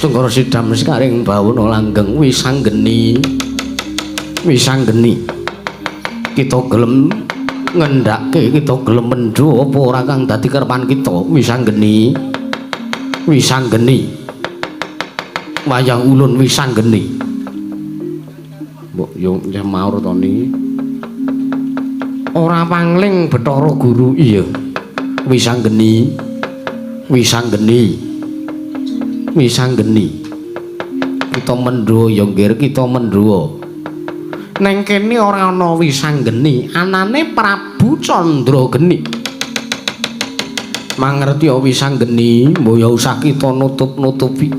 Tunggara sidam sekaring bawana langgeng wisanggeni. Wisanggeni. Kita gelem ngendhake, kita gelem mendho apa ora kang dadi karepan kita wisanggeni. Wisanggeni. Wayang ulun wisanggeni. Mbok yo maur to ni. Ora pangling Bathara Guru. Iya. Wisanggeni. Wisanggeni. Wisanggeni. Kita mendho ya nggir, kita mendho. Neng kene ora ana wisanggeni, anane Prabu Candrageni. Mangerti ya wisanggeni, mbok ya usah kita nutup-nutupi.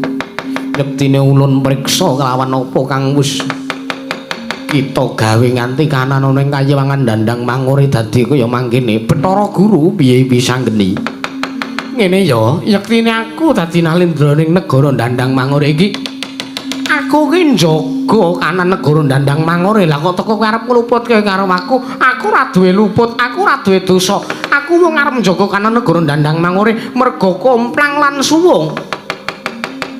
Yektine ulun mriksa kelawan apa kang wis kita gawe nganti kanan ana ing kayiwangan dandang mangure dadi kaya mangkene. Bathara Guru piye wisanggeni? Ngene ya, yektine aku dadi nalindra ning negara Dandang Mangure iki. Aku ki njaga kanan negara Dandang Mangure. Lah kok teko kowe arep ngluputke karo aku? Aku ora duwe luput, aku ora duwe dosa. Aku wong arep njaga kanan negara Dandang Mangure merga komplang lan suwung.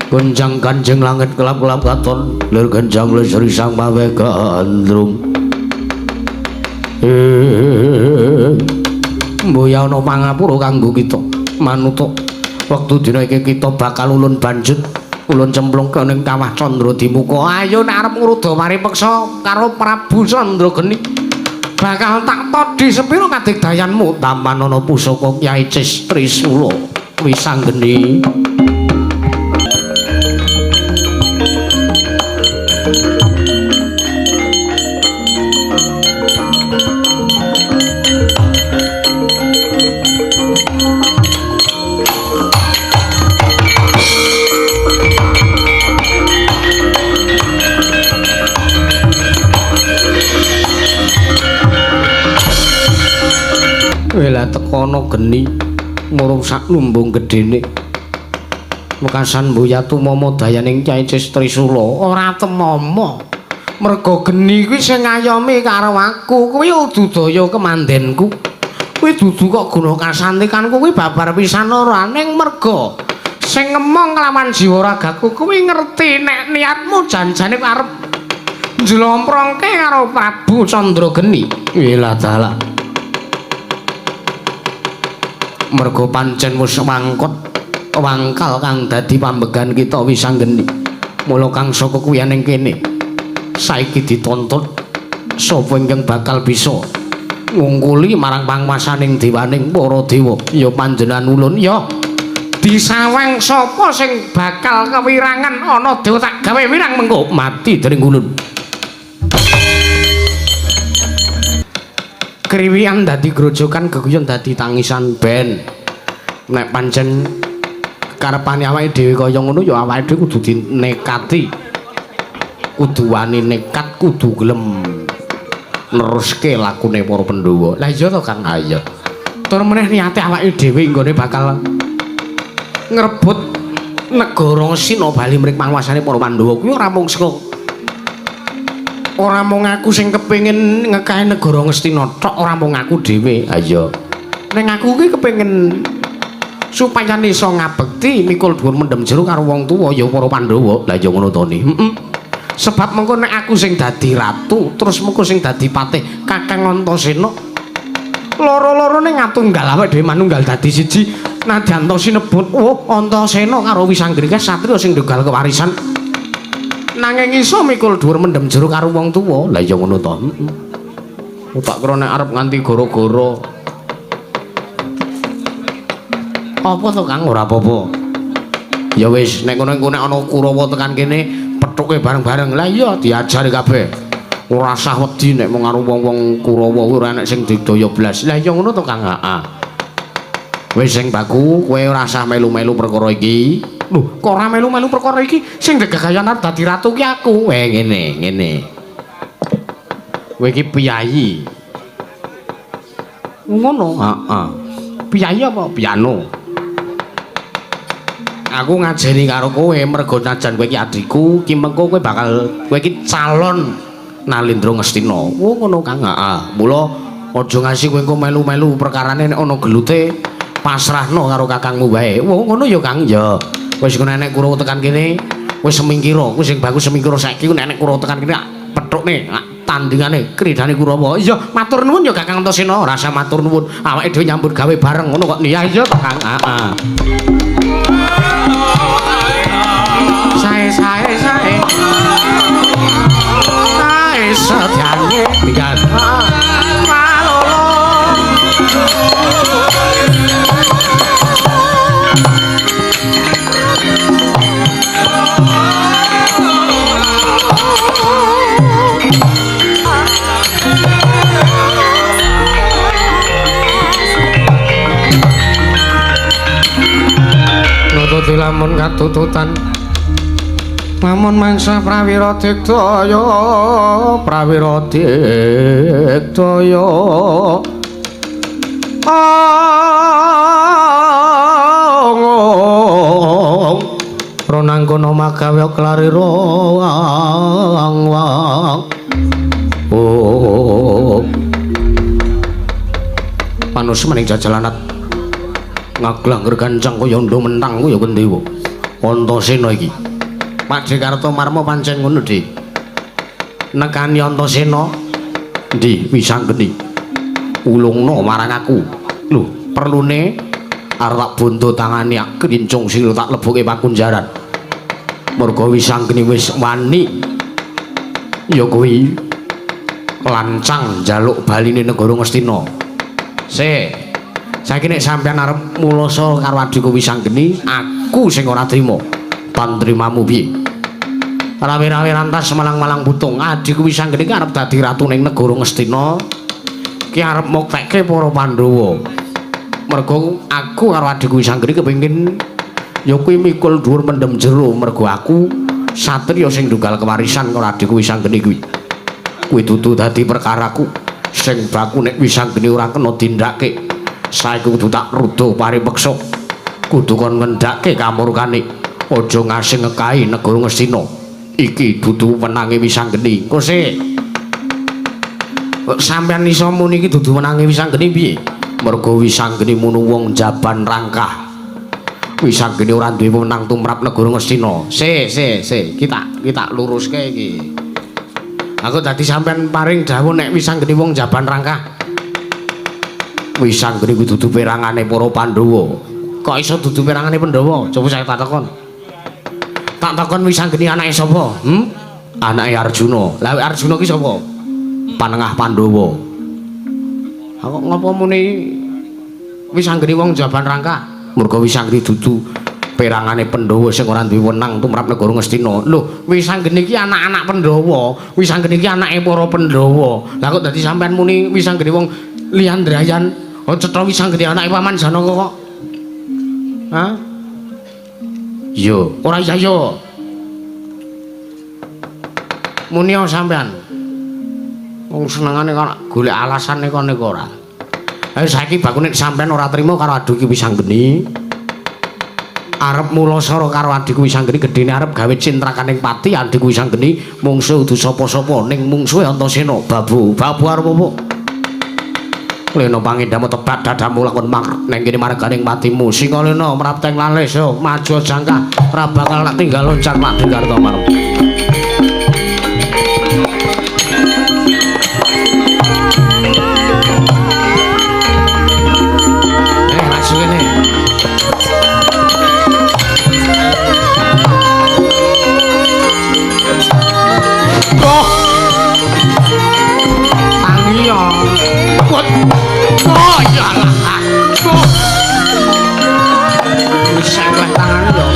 Gonjang ganjeng langit kelap-kelap katon, lir genjang lesri sang mawe gandrung. Mboya ana pangapura kanggo kita. Manutuk wektu dina iki kita bakal ulun banjut ulun cemplungke ning kawah Candra Dimuka. Ayo nek arep ngruda paripeksa karo Prabu Candrageni bakal tak todhi sepira kadigdayanmu. Tampan ana pusaka Kyai Cis Trisula Wisanggeni. Wela tekono geni murung sak lumbung gedene. Wekasan mbuyatu momo dayaning Kyai Cis Trisula ora temomo. Merga geni kuwi sing ngayomi karo aku, kuwi ududaya kemandenku. Kuwi dudu kok guna kasantikanku kuwi babar pisan ora ning merga sing ngemong kelawan jiwa ragaku kuwi ngerti nek niatmu janjane arep njlomprongke karo Prabu Candrageni. Wela dalah. Merga pancen wis wangkot wangkal kang dadi pambegan kita Wisanggeni. Mula kang saka kuwi ning kene saiki dituntut sapa ingkang bakal bisa ngungkuli marang panguwasaning dewaning para dewa. Ya panjenengan ulun ya disawang sapa sing bakal kewirangan ana dewa tak gawe wirang mengko mati dening ulun. Kriwian dadi grojokan, geguyon dadi tangisan ben. Nek pancen karepane awake dhewe kaya ngono ya awake dhewe kudu dinekati. Kudu wani nekat, kudu gelem neruske lakune para Pandhawa. Lah iya to Kang? Ha iya. Tur meneh niate awake dhewe nggone bakal ngrebut negara Ngastina bali mring panguwasane para Pandhawa kuwi ora mung saka ora mung aku sing kepengin ngekahi negara Ngastina tok, ora mung aku dhewe. Ha iya. Ning aku ki kepengin supaya iso ngabekti mikul dhuwur mendem jero karo wong tuwa ya para Pandhawa. Lah ya ngono to ni. Heeh. Sebab mengko nek aku sing dadi ratu, terus mengko sing dadi patih Kakang Antasena. Loro-lorone ngatunggal awake dhewe manunggal dadi siji. Nadyan ta sinebut, oh Antasena karo Wisanggeni ki satriya sing ndonggal kewarisan. Nanging iso mikul dhuwur mendem jero karo wong tuwa. Lah ya ngono to. Heeh. Tak kira nek arep nganti gara-gara. Apa to Kang? Ora apa-apa. Ya wis nek ngono engko nek ana Kurawa tekan kene pethuke bareng-bareng. Lah iya diajari kabeh. Ora usah wedi nek mung karo wong-wong Kurawa kuwi ora enek sing didaya blas. Lah iya ngono to Kang? Heeh. Wis sing baku kowe ora usah melu-melu perkara iki. Lho, kok ora melu-melu perkara iki? Sing gegagayan arep dadi ratu ki aku. Ngene, ngene. Kowe iki piyayi. Ngono, heeh. Piyayi apa? Piano. Aku ngajeni karo kowe mergo najan kowe iki adhiku, ki mengko kowe bakal kowe iki calon Nalindra Ngastina. Oh, ngono Kang. Heeh. Mula aja ngasi kowe engko melu-melu perkarane nek ana gelute pasrahno karo kakangmu wae. Oh, ngono ya Kang? Ya. Wis ngono nek Kurawa tekan kene wis semingkira, kuwi sing bagus semingkira saiki ku nek Kurawa tekan kene petukne tandingane kridane Kurawa. Iya, matur nuwun ya Kakang Antasena, rasa matur nuwun. Awake dhewe nyambut gawe bareng ngono kok. Iya iya to Kang. Heeh. Sae sae sae. Sae sedyane minggat. Malolo. Nututi lamun katututan lamun mangsa prawira digdaya prawira digdaya ong ronangkono magawe klarira wang wang oh panus maning jajalanat ngaglang gregancang kaya ndo mentang kaya gendewa Antasena iki. Pak Dekarta Marma pancen ngono, Dik. Nekani Antasena ndi Wisanggeni ulungno marang aku. Lho, perlune arep tak bondo tangane krincung sira tak lebokke pakunjaran. Merga Wisanggeni wis wani ya kuwi lancang njaluk baline negara Ngastina. Sik. Saiki nek sampeyan arep mulasa karo adhiku Wisanggeni, aku sing ora trima. Pantrimamu piye? Rawe-rawe rantas malang-malang putung. Adhiku Wisanggeni ki arep dadi ratu ning negara Ngastina. Ki arep muktekke para Pandhawa. Mergo aku karo adhiku Wisanggeni kepengin ya kuwi mikul dhuwur mendem jero mergo aku satriya sing ndunggal kewarisan karo adhiku Wisanggeni kuwi. Kuwi dudu dadi perkaraku. Sing baku nek Wisanggeni ora kena tindake. Saiki kudu tak rudha paripeksa. Kudu kon ngendhake kamurkane. Aja ngasih ngekahi negara Ngastina. Iki dudu wenange Wisanggeni. Engko sik. Kok sampeyan iso muni iki dudu wenange Wisanggeni piye? Mergo Wisanggeni munu wong jaban rangkah. Wisanggeni ora duwe wewenang tumrap negara Ngastina. Sik, sik, sik. Kita luruske iki. Aku dadi sampeyan paring dawuh nek Wisanggeni wong jaban rangkah. Wisanggeni kuwi dudu perangane para Pandhawa. Kok iso dudu perangane Pandhawa? Coba saya tak takon. Tak takon Wisanggeni anake sapa? Hmm? Anake Arjuna. Lah Arjuna ki sapa? Panengah Pandhawa. Aku ngopo muni Wisanggeni wong jaban rangkah? Mergo Wisanggeni dudu perangane Pandhawa sing ora duwe wenang tumrap negara Ngastina. Lho, Wisanggeni ki anak-anak Pandhawa. Wisanggeni ki anake para Pandhawa. Lah kok dadi sampean muni Wisanggeni wong liyan drayan? Oh cetha Wisanggeni anake Paman Janaka kok. Hah? Yo, ora iya yo. Muni sampean. Wong senengane kok golek alasane kok nek ora. Ayo saiki bakune sampean ora trima karo adhiku Wisanggeni. Arep mulasara karo adhiku Wisanggeni gedene arep gawe cintrakaning pati adhiku Wisanggeni mungsuh kudu sapa-sapa ning mungsuhe Antasena. Babu, babu arep apa? Lena pangendamu tebat dadamu lakon mak neng kene marganing patimu. Singalena mrapteng lalis yo maju jangkah ora bakal nak tinggal loncat Pak Dekarta Marma. Maju kene. Oh. Tangi yo. Oh ya lah. Oh. Wis sakleh tangane yo.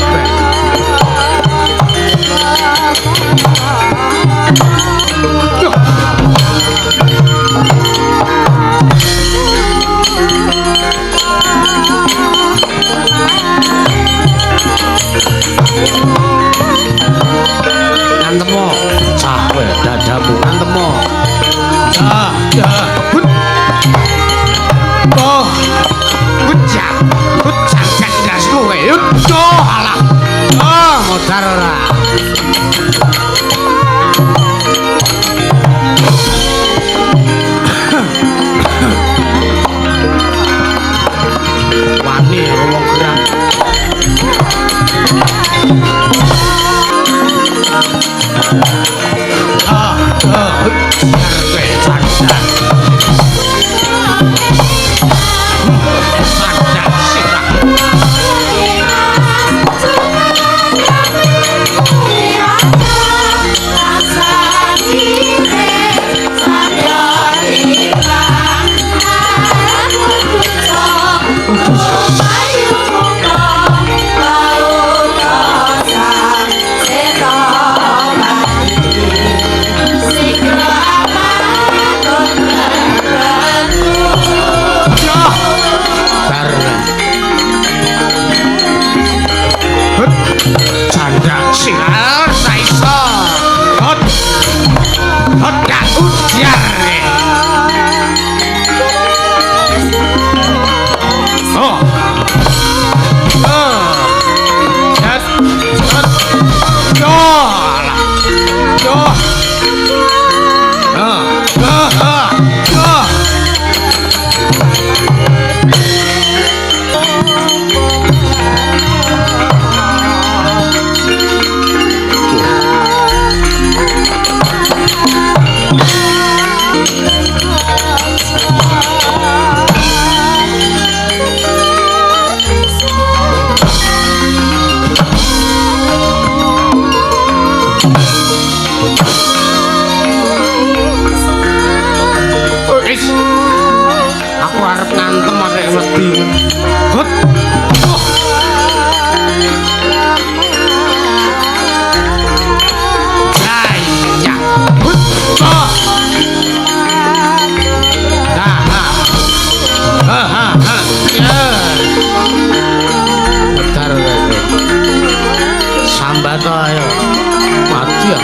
Ora iso. Hot. Hot gak ujar. Oh. Oh. Yes. Hot. Yo. Yo. Ah. Ah. Ah. Ah. Aku arep ngantem arek wedi. Hut. Oh. Ya. Hut. Oh. Ha ha. Ha ha ha. Ya. Bentar kowe. Sambat ayo. Mati ya.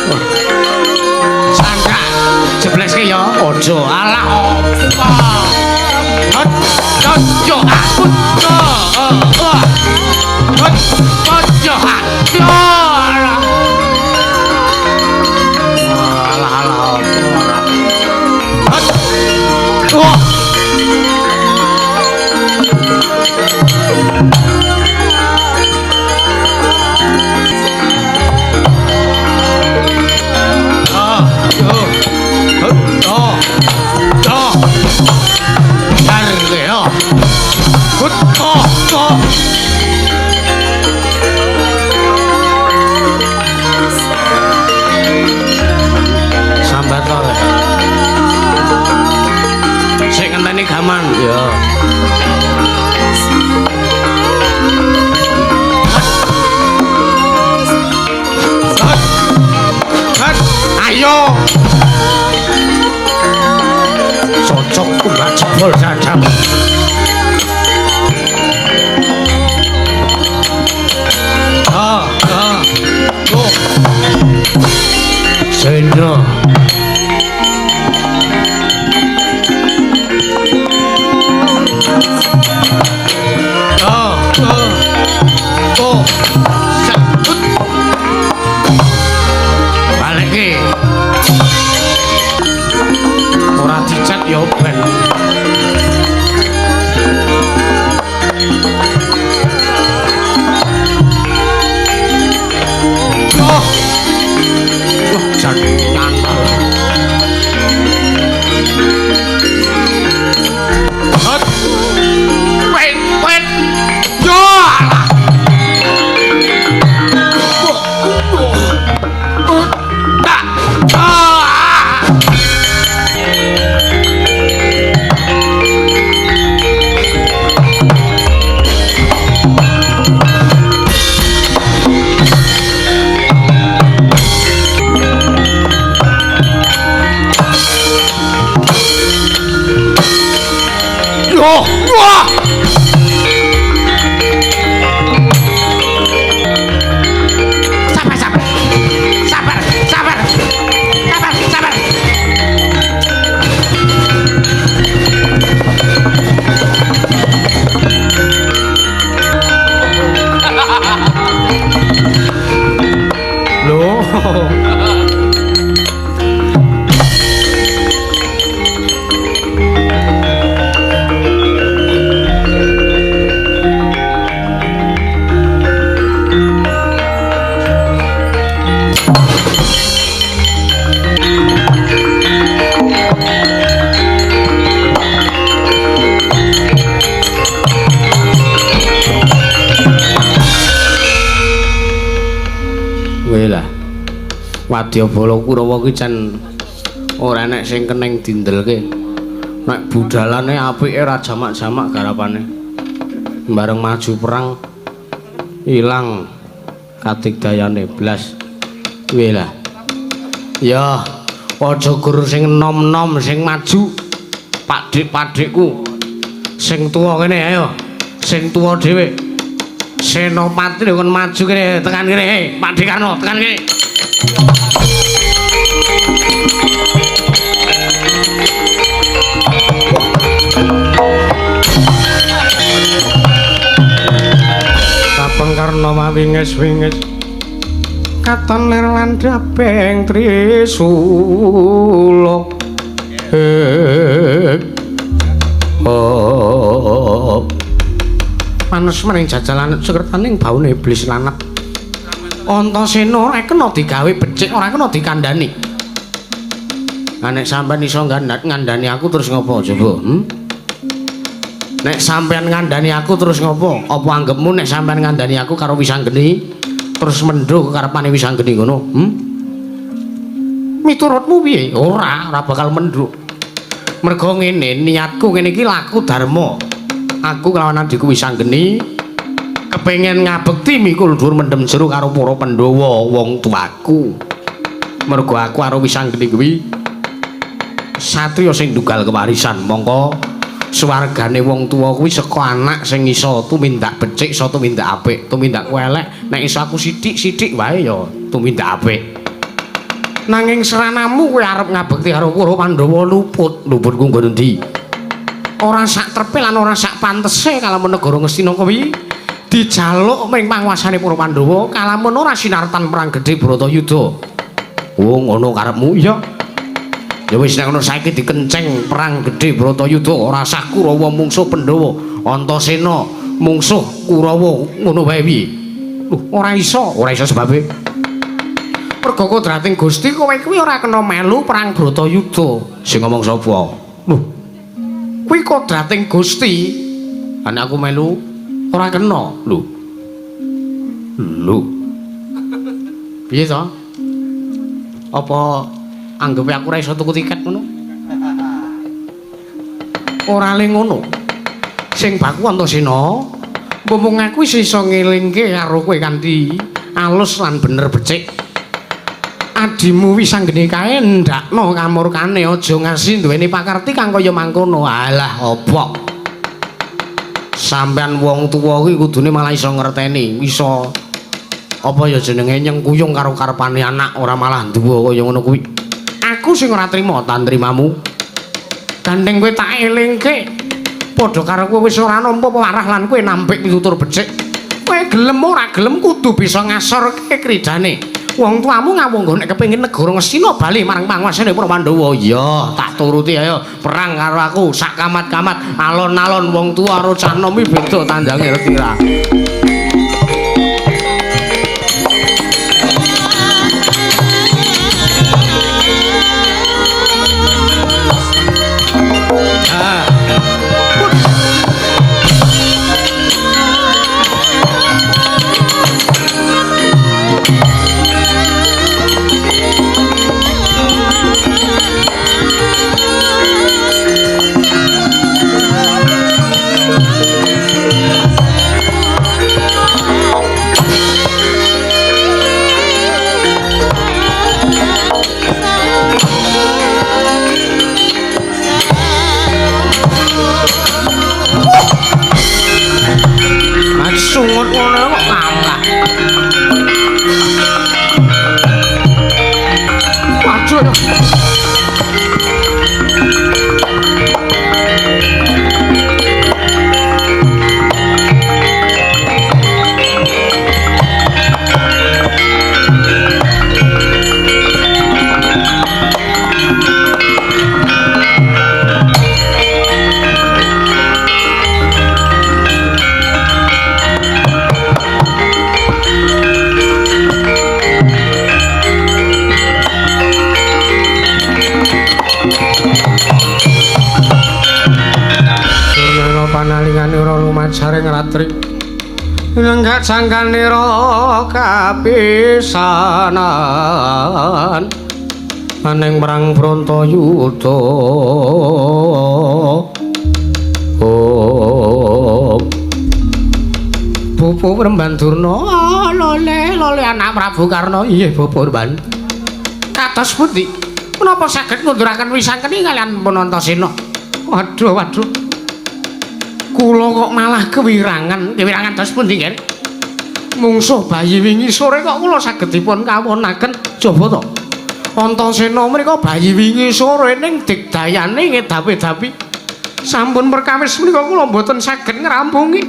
Wah. Sangka jebleske ya aja alah apa. Hot hot yo aku to. Hot hot yo yo alah. Alah alah ora. Hot. Oh. Ah, yo. Oh. Oh. Dar yo. Hut oh oh. Sambat to. Sik ngenteni gaman ya. Hut. Ayo. Cocok umbak jebol sadam. Ah, ah. Oh. Sendro. Ah, ah. Oh. Sat. Baleke. Ora dicat ya ben. Oh. Wah, jan nyantol. Hot. Wet, wet. Yo alah. Tak. Ah. Yo, wah. Sabar, sabar. Sabar, sabar. Sabar, sabar. Loh. Lah. Wadyabala Kurawa ki jan ora enek sing keneng dindelke. Nek budalane apike ora jamak-jamak garapane. Bareng maju perang ilang kadigdayane blas. Kuwi lah. Ya, aja gur sing enom-enom sing maju. Pakdik-pakdikku sing tuwa kene ayo. Sing tuwa dhewe. Senopati lho kon maju kene, tekan kene, Pak Dekarno, tekan kene. Kapeng Karna mawinges-winges katon lir landhaping trisula. Oh. Panes maring jajalan sekertaning baune iblis lanat. Antasena ora kena digawe becik, ora kena dikandhani. Lah nek sampean iso ngandhani aku terus ngopo coba? Nek sampean ngandhani aku terus ngopo? Apa anggepmu nek sampean ngandhani aku karo Wisanggeni terus mendho kekarepane Wisanggeni ngono? Miturutmu piye? Ora, ora bakal mendho. Mergo ngene, niatku ngene iki laku dharma. Aku kelawan adhiku Wisanggeni kepengin ngabekti mikul dhuwur mendem jero karo para Pandhawa wong tuaku. Mergo aku karo Wisanggeni kuwi satriya sing ndunggal kewarisan, mongko swargane wong tuwa kuwi saka anak sing iso tumindak becik, iso tumindak apik. Tumindakku elek, nek iso aku sithik-sithik wae ya tumindak apik. Nanging seranamu kowe arep ngabekti karo para Pandhawa luput, luputku nggon endi? Ora sak trepe lan ora sak pantese kalamun negara Ngastina kuwi dijaluk mring panguasane para Pandhawa kalamun ora sinartan perang gedhe Bratayuda. Oh, ngono karepmu? Iya. Ya wis nek ngono saiki dikenceng perang gedhe Bratayuda, ora sah Kurawa mungsuh Pandhawa, Antasena mungsuh Kurawa, ngono wae piye? Lho, ora iso, ora iso sebabe. Mergo kodrating Gusti kowe kuwi ora kena melu perang Bratayuda. Sing ngomong sapa? Lho, kuwi kodrating Gusti. Nek aku melu ora kena. Lho. Lho. Piye to? Apa anggepe aku ora iso tuku tiket ngono? Ora le ngono. Sing baku Antasena, mumpung aku wis iso ngelingke karo kowe kanthi alus lan bener becik. Adimu Wisanggeni kae ndakno kamurkane, aja ngasi duweni pakarti kang kaya mangkono. Alah, apa? Sampean wong tuwa kuwi kudune malah iso ngerteni, iso apa ya jenenge nyengkuyung karo karepane anak, ora malah nduwa kaya ngono kuwi. Aku sing ora trima tantrimamu. Gandeng kowe tak elingke. Padha karo kowe wis ora nampa pewarah lan kowe nampik pitutur becik. Kowe gelem ora gelem kudu bisa ngasorke kridane. Wong tuamu ngawonggo nek kepengin negara Ngastina bali marang panguasane para Pandhawa. Iya, tak turuti ayo perang karo aku sak kamat-kamat alon-alon wong tuwa karo cah nom iki beda tandange ngerti ra. Sungut ngono kok kalah. Waduh. Panalingane ora lumajaring ratri nenggak sangkanira kapisanan aning perang Bratayuda. Oh, Bapak Remban Durna, lole lole anak Prabu Karna. Iya Bapak Remban, kados pundi menapa saged ngunduraken Wisanggeni kalian pun Antasena? Waduh waduh, kula kok malah kewirangan. Kewirangan dos pundi nggih? Mungsuh bayi wingi sore kok kula saged dipun kawonaken. Coba to. Antasena menika bayi wingi sore ning digdayane ngedapi-dapi. Sampun perkawis menika kula mboten saged ngrampungi.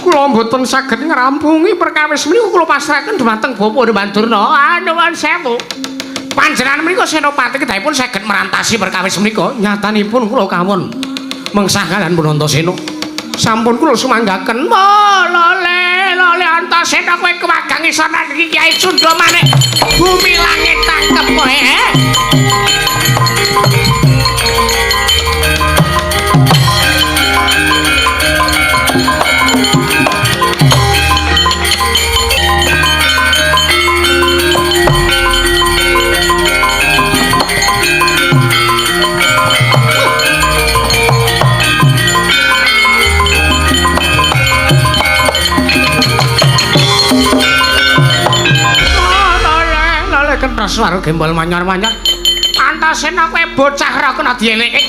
Kula mboten saged ngrampungi perkawis menika kula pasrahaken dhumateng Bapak Durna. Nuwun sewu. Panjenengan menika senopati kedahipun saged merantasi perkawis menika. Nyatanipun kula kawon mengsah kaliyan pun Antasena. Sampun kula sumanggaken. Lole lole Antasena kowe kewagang iso nang Kyai Cundha Manik. Bumi langit tangkep kowe. Suara gembol manyar-manyar. Antasena kowe bocah ra kena dieleke.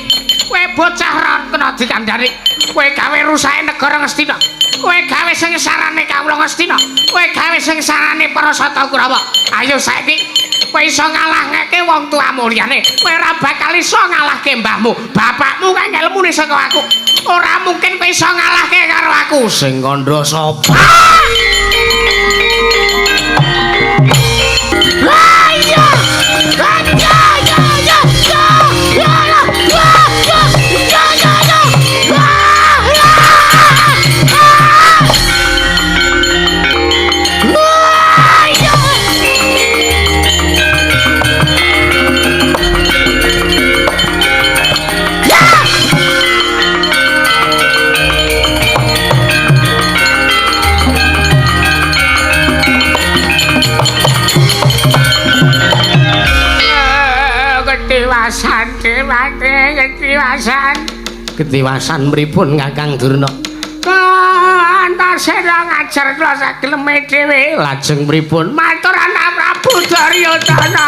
Kowe bocah ra kena dikandhani. Kowe gawe rusake negara Ngastina. Kowe gawe sengsarane kawula Ngastina. Kowe gawe sengsarane para Sata Kurawa. Ayo saiki kowe iso ngalahke wong tuamu liyane. Kowe ora bakal iso ngalahke mbahmu. Bapakmu kang elmune saka aku. Ora mungkin kowe iso ngalahke karo aku. Sing kandha sapa? Ketiwasan pripun Kakang Durna? Antasena ngajar kula sageleme dhewe. Lajeng pripun? Matur anak Prabu Duryudana.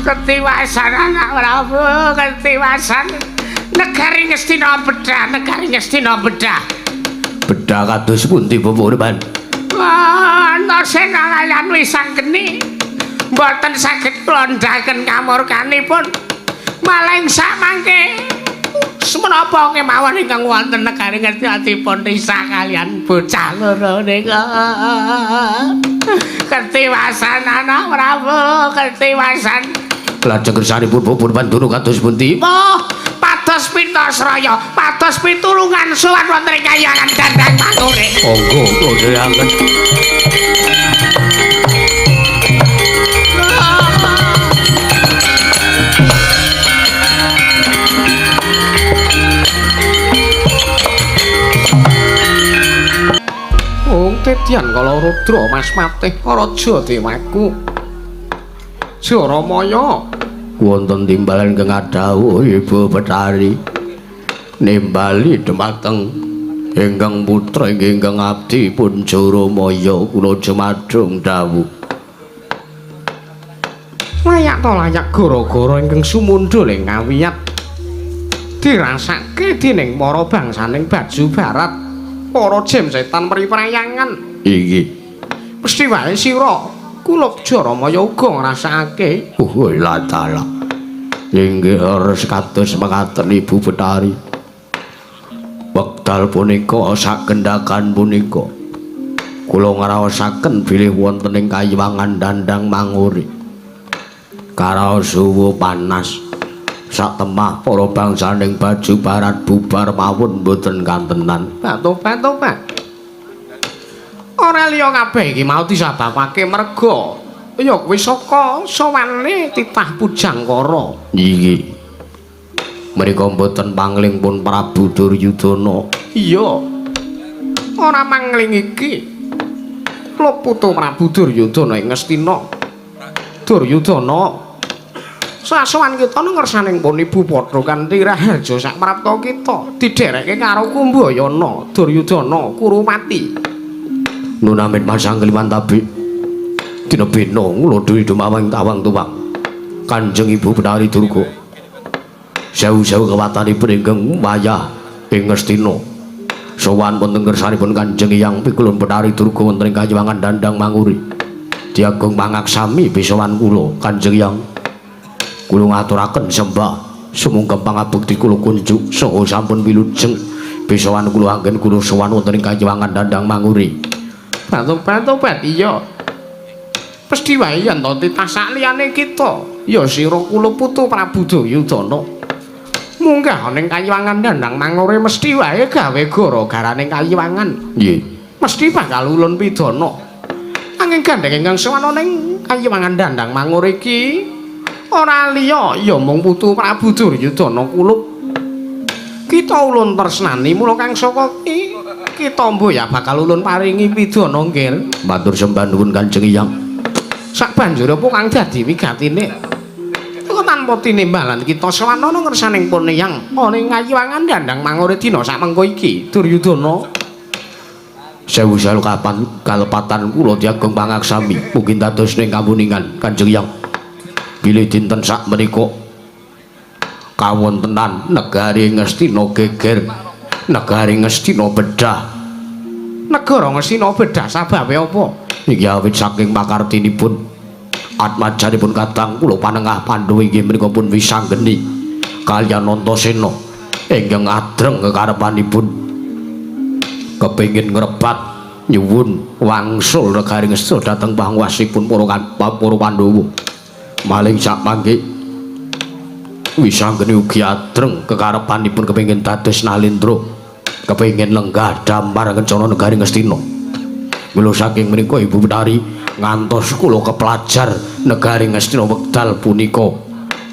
Ketiwasan anak Prabu, ketiwasan. Negari Ngastina bedah, negari Ngastina bedah. Bedah kados pundi Bapak Urban? Antasena kaliyan Wisanggeni mboten saged kula ndhaken kamurkanipun. Malah ing samangke menapa kemawon ingkang wonten negari Ngastina dipun risah kaliyan bocah loro nika. Ketiwasan anak Prabu, ketiwasan. Lajeng kersanipun Bapak Panduna kados pundi? Oh, pados Pintasraya, pados pitulungan sowan wonten ing kayangan Dandang Mangure. Monggo kula dherekaken. Wong tedyan kala Rudra Mas Patih Raja Dewaku. Jaramaya wonten timbalan ingkang adhawuh Ibu Betari nimbali dhumateng ingkang putra ingkang abdi pun Jaramaya kula jumadung dawuh. Layak to layak gara-gara ingkang sumundhul ing kawiyat dirasake dening para bangsaning Baju Barat, para jim setan mriprayangan. Iki mesti wae sira kula Jaramaya uga ngrasakake. Oh la dalah. Inggih leres kados mekaten Ibu Betari. Wekdal punika sagendhagan punika kula ngraosaken bilih wonten ing kayiwangan Dandang Manguri. Karaos suwu panas. Satemah para bangsaning Baju Barat bubar mawon mboten kantenan. Tobat-tobat. Ora liya kabeh iki mau disababake merga ya kuwi saka sowane titah Pujangkara. Iki mrika mboten pangling pun Prabu Duryudana. Iya. Ora mangling iki. Kula putu Prabu Duryudana ing Ngastina. Duryudana, sasowan kita ngersaning pun Ibu padha kanthi raharja sak prapta kita didherekke karo Kumbayana, Duryudana, Kurupati. Nunamit masang keliman tabi. Dina bena nglodo dumawang tawang tuwang. Kanjeng Ibu Betari Durga. Sewu-sewu kewatanipun ingkang wayah ing Ngastina. Sowan wonten ngersanipun Kanjeng Hyang Pikulun Betari Durga wonten ing Kayiwangan Dandang Manguri. Diagung pangaksami pisowan kula Kanjeng Hyang. Kula ngaturaken sembah sumangga pangabekti kula kunjuk saha sampun wilujeng pisowan kula anggen kula sowan wonten ing Kayiwangan Dandang Manguri. Batu-batu iya. Pesthi wae yen to titah sakliyane kita ya sira kula putu Prabu Duryudana. Munggah ning Kayiwangan Dandang Mangure mesti wae gawe gara-garane Kayiwangan. Nggih. Mesti bakal ulun pidana. Angin gandeng ingkang sowan ning Kayiwangan Dandang Mangure iki ora liya ya mung putu Prabu Duryudana kulup. Kita ulun tresnani mula kang saka ki kita mbuh ya bakal ulun paringi pidana nggih. Matur sembah nuwun Kanjeng Hyang. Sak banjure apa kang dadi wigatine? Kok tanpa tinimbalan kita sowan ana ngersaning pun Hyang ana ing Kayiwangan Dandang Mangure dina sak mengko iki Duryudana. Sewu-sewu kapan kalepatan kula diagung pangaksami mugi dados ning kamuningan Kanjeng Hyang. Bilih dinten sak menika kawontenan negari Ngastina geger, negari Ngastina bedah. Negara Ngastina bedah sababe apa? Iki awit saking pakartinipun atmajanipun kadang kula panengah Pandhawa inggih menika pun wisanggeni kaliyan Antasena ingkang adreng kekarepanipun kepengin ngrebat nyuwun wangsul negari Ngastina dhateng panguwasipun para Pandhawa. Maling sak mangke wisanggeni ugi adreng kekarepanipun kepengin dados nalendra, kepengin lenggah damar kencana negari Ngastina. Mila saking menika Ibu Betari ngantos kula kepelajar negari Ngastina wekdal punika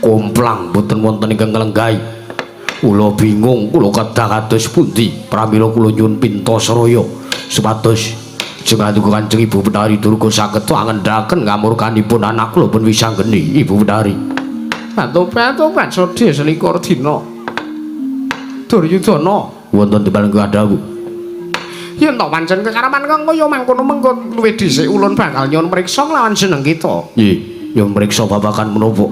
komplang boten wonten ingkang nglenggahi. Kula bingung, kula kedah kados pundi pramila kula nyuwun pintasaraya supados jenengan Kanjeng Ibu Betari Durga saged angendhaken ngamurkanipun anak kula pun wisanggeni Ibu Betari. Batu-batu sodhe selikur dina. Duryudana wonten timbal kadhawuh. Yen to pancen kekarepan kang kaya mangkono mengko luwih dhisik ulun bakal nyuwun priksa nglawan jeneng kita. Nggih, nyuwun priksa babagan menapa?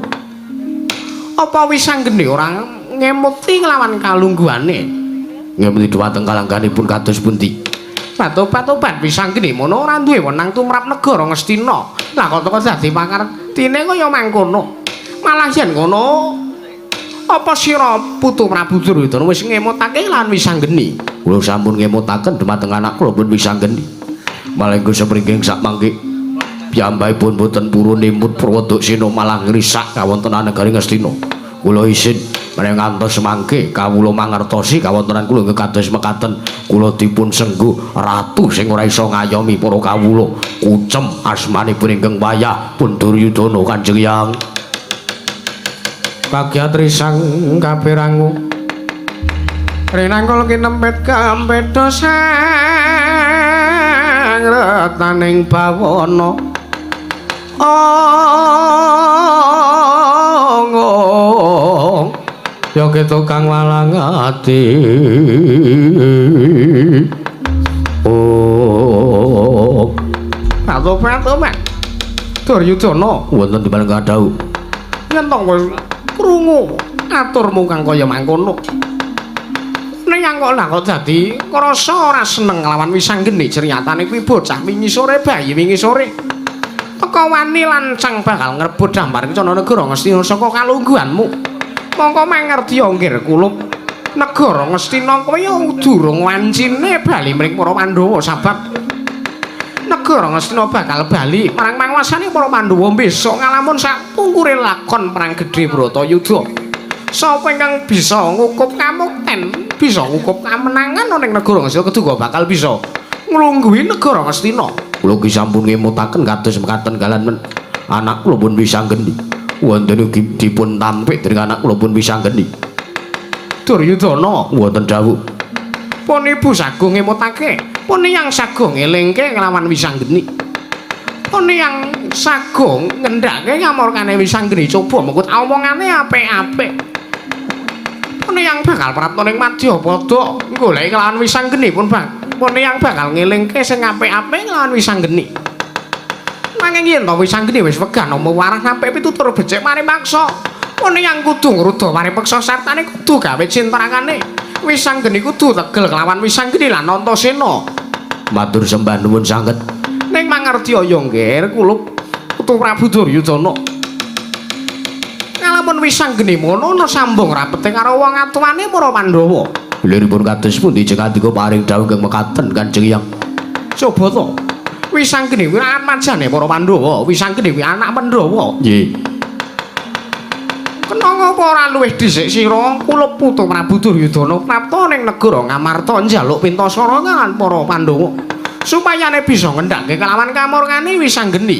Apa wisanggeni ora ngemuti nglawan kalungguhane? Ngemuti dhumateng kalangganipun kados pundi? Batu-batu wisanggeni mono ora duwe wenang tumrap negara Ngastina. Lah kok teko dadi pakartine kaya mangkono. Malah yen ngono apa sira putu Prabu Duryudana wis ngemutake lan wisanggeni? Kula sampun ngemutaken dhumateng anak kula pun wisanggeni. Malah engko sepringking sak mangke piyambakipun boten purun nemut Purwoduksena malah ngrisak kawontenan negari Ngastina. Kula isin menawi ngantos mangke kawula mangertosi kawontenan kula inggih kados mekaten kula dipun sengguh ratu sing ora iso ngayomi para kawula. Kucem asmanipun ingkang wayah pun Duryudana Kanjeng Hyang. Bagyat risang kapirangu rinangkul kinempit kempedha sang retaning bawana ong ya ketukang walang ati. Oh patu-patu mek Duryudana wonten timbal kadhawuh. Yen to wis krungu aturmu kang kaya mangkono. Ning kok lah kok dadi krasa ora seneng nglawan wisanggeni ceryatane kuwi bocah wingi sore bayi wingi sore. Teka wani lancang bakal ngrebut damar kencana negara Ngastina saka kalungguhanmu. Mongko mangerti nggir kulup negara Ngastina kuwi durung wancine bali mring para Pandhawa sabab negara Ngastina bakal bali marang panguasane para Pandhawa besok ngalamun sapungkure lakon perang gedhe Bratayuda. Sapa ingkang bisa ngukup kamukten, bisa ngukup kamenangan ana ing negara Ngastina keduga bakal bisa nglungguhi negara Ngastina. Kula ki sampun ngemutaken kados mekaten kalan anak kula pun wisanggeni. Wonten ugi dipun tampik dening anak kula pun wisanggeni. Duryudana wonten dawuh. Pun Ibu sagung ngemutake Pun yang sago ngelingke nglawan Wisanggeni. Pun yang sago ngendhake ngamorkane Wisanggeni coba mengkut omongane apik-apik. Pun yang bakal prapta ning Madyapada goleki kelawan Wisanggeni pun bang. Pun yang bakal ngelingke sing apik-apik nglawan Wisanggeni. Nanging yen to Wisanggeni wis wegah nampa warah sampe pitutur becik mari maksa. Pun yang kudu ngruda mari peksa sartane kudu gawe cintrakane. Wisanggeni kudu tegel kelawan Wisanggeni lan Antasena. Matur sembah nuwun sanget. Ning mangerti ya nggih kula putu Prabu Duryudana. Ngalamun Wisanggeni ngono ana sambung rapete karo wong atuwane para Pandhawa. Liripun kados pundi jengandika paring dawuh ingkang mekaten Kanjeng Hyang. Coba to. Wisanggeni kuwi atmajane para Pandhawa, Wisanggeni kuwi anak Pandhawa. Nggih. Kena ngapa ora luwih dhisik sira kula putu Prabu Duryudana prapta ning negara Ngamarta njaluk pintasara kan para Pandhawa supayane bisa ngendhake kelawan kamurkane Wisanggeni.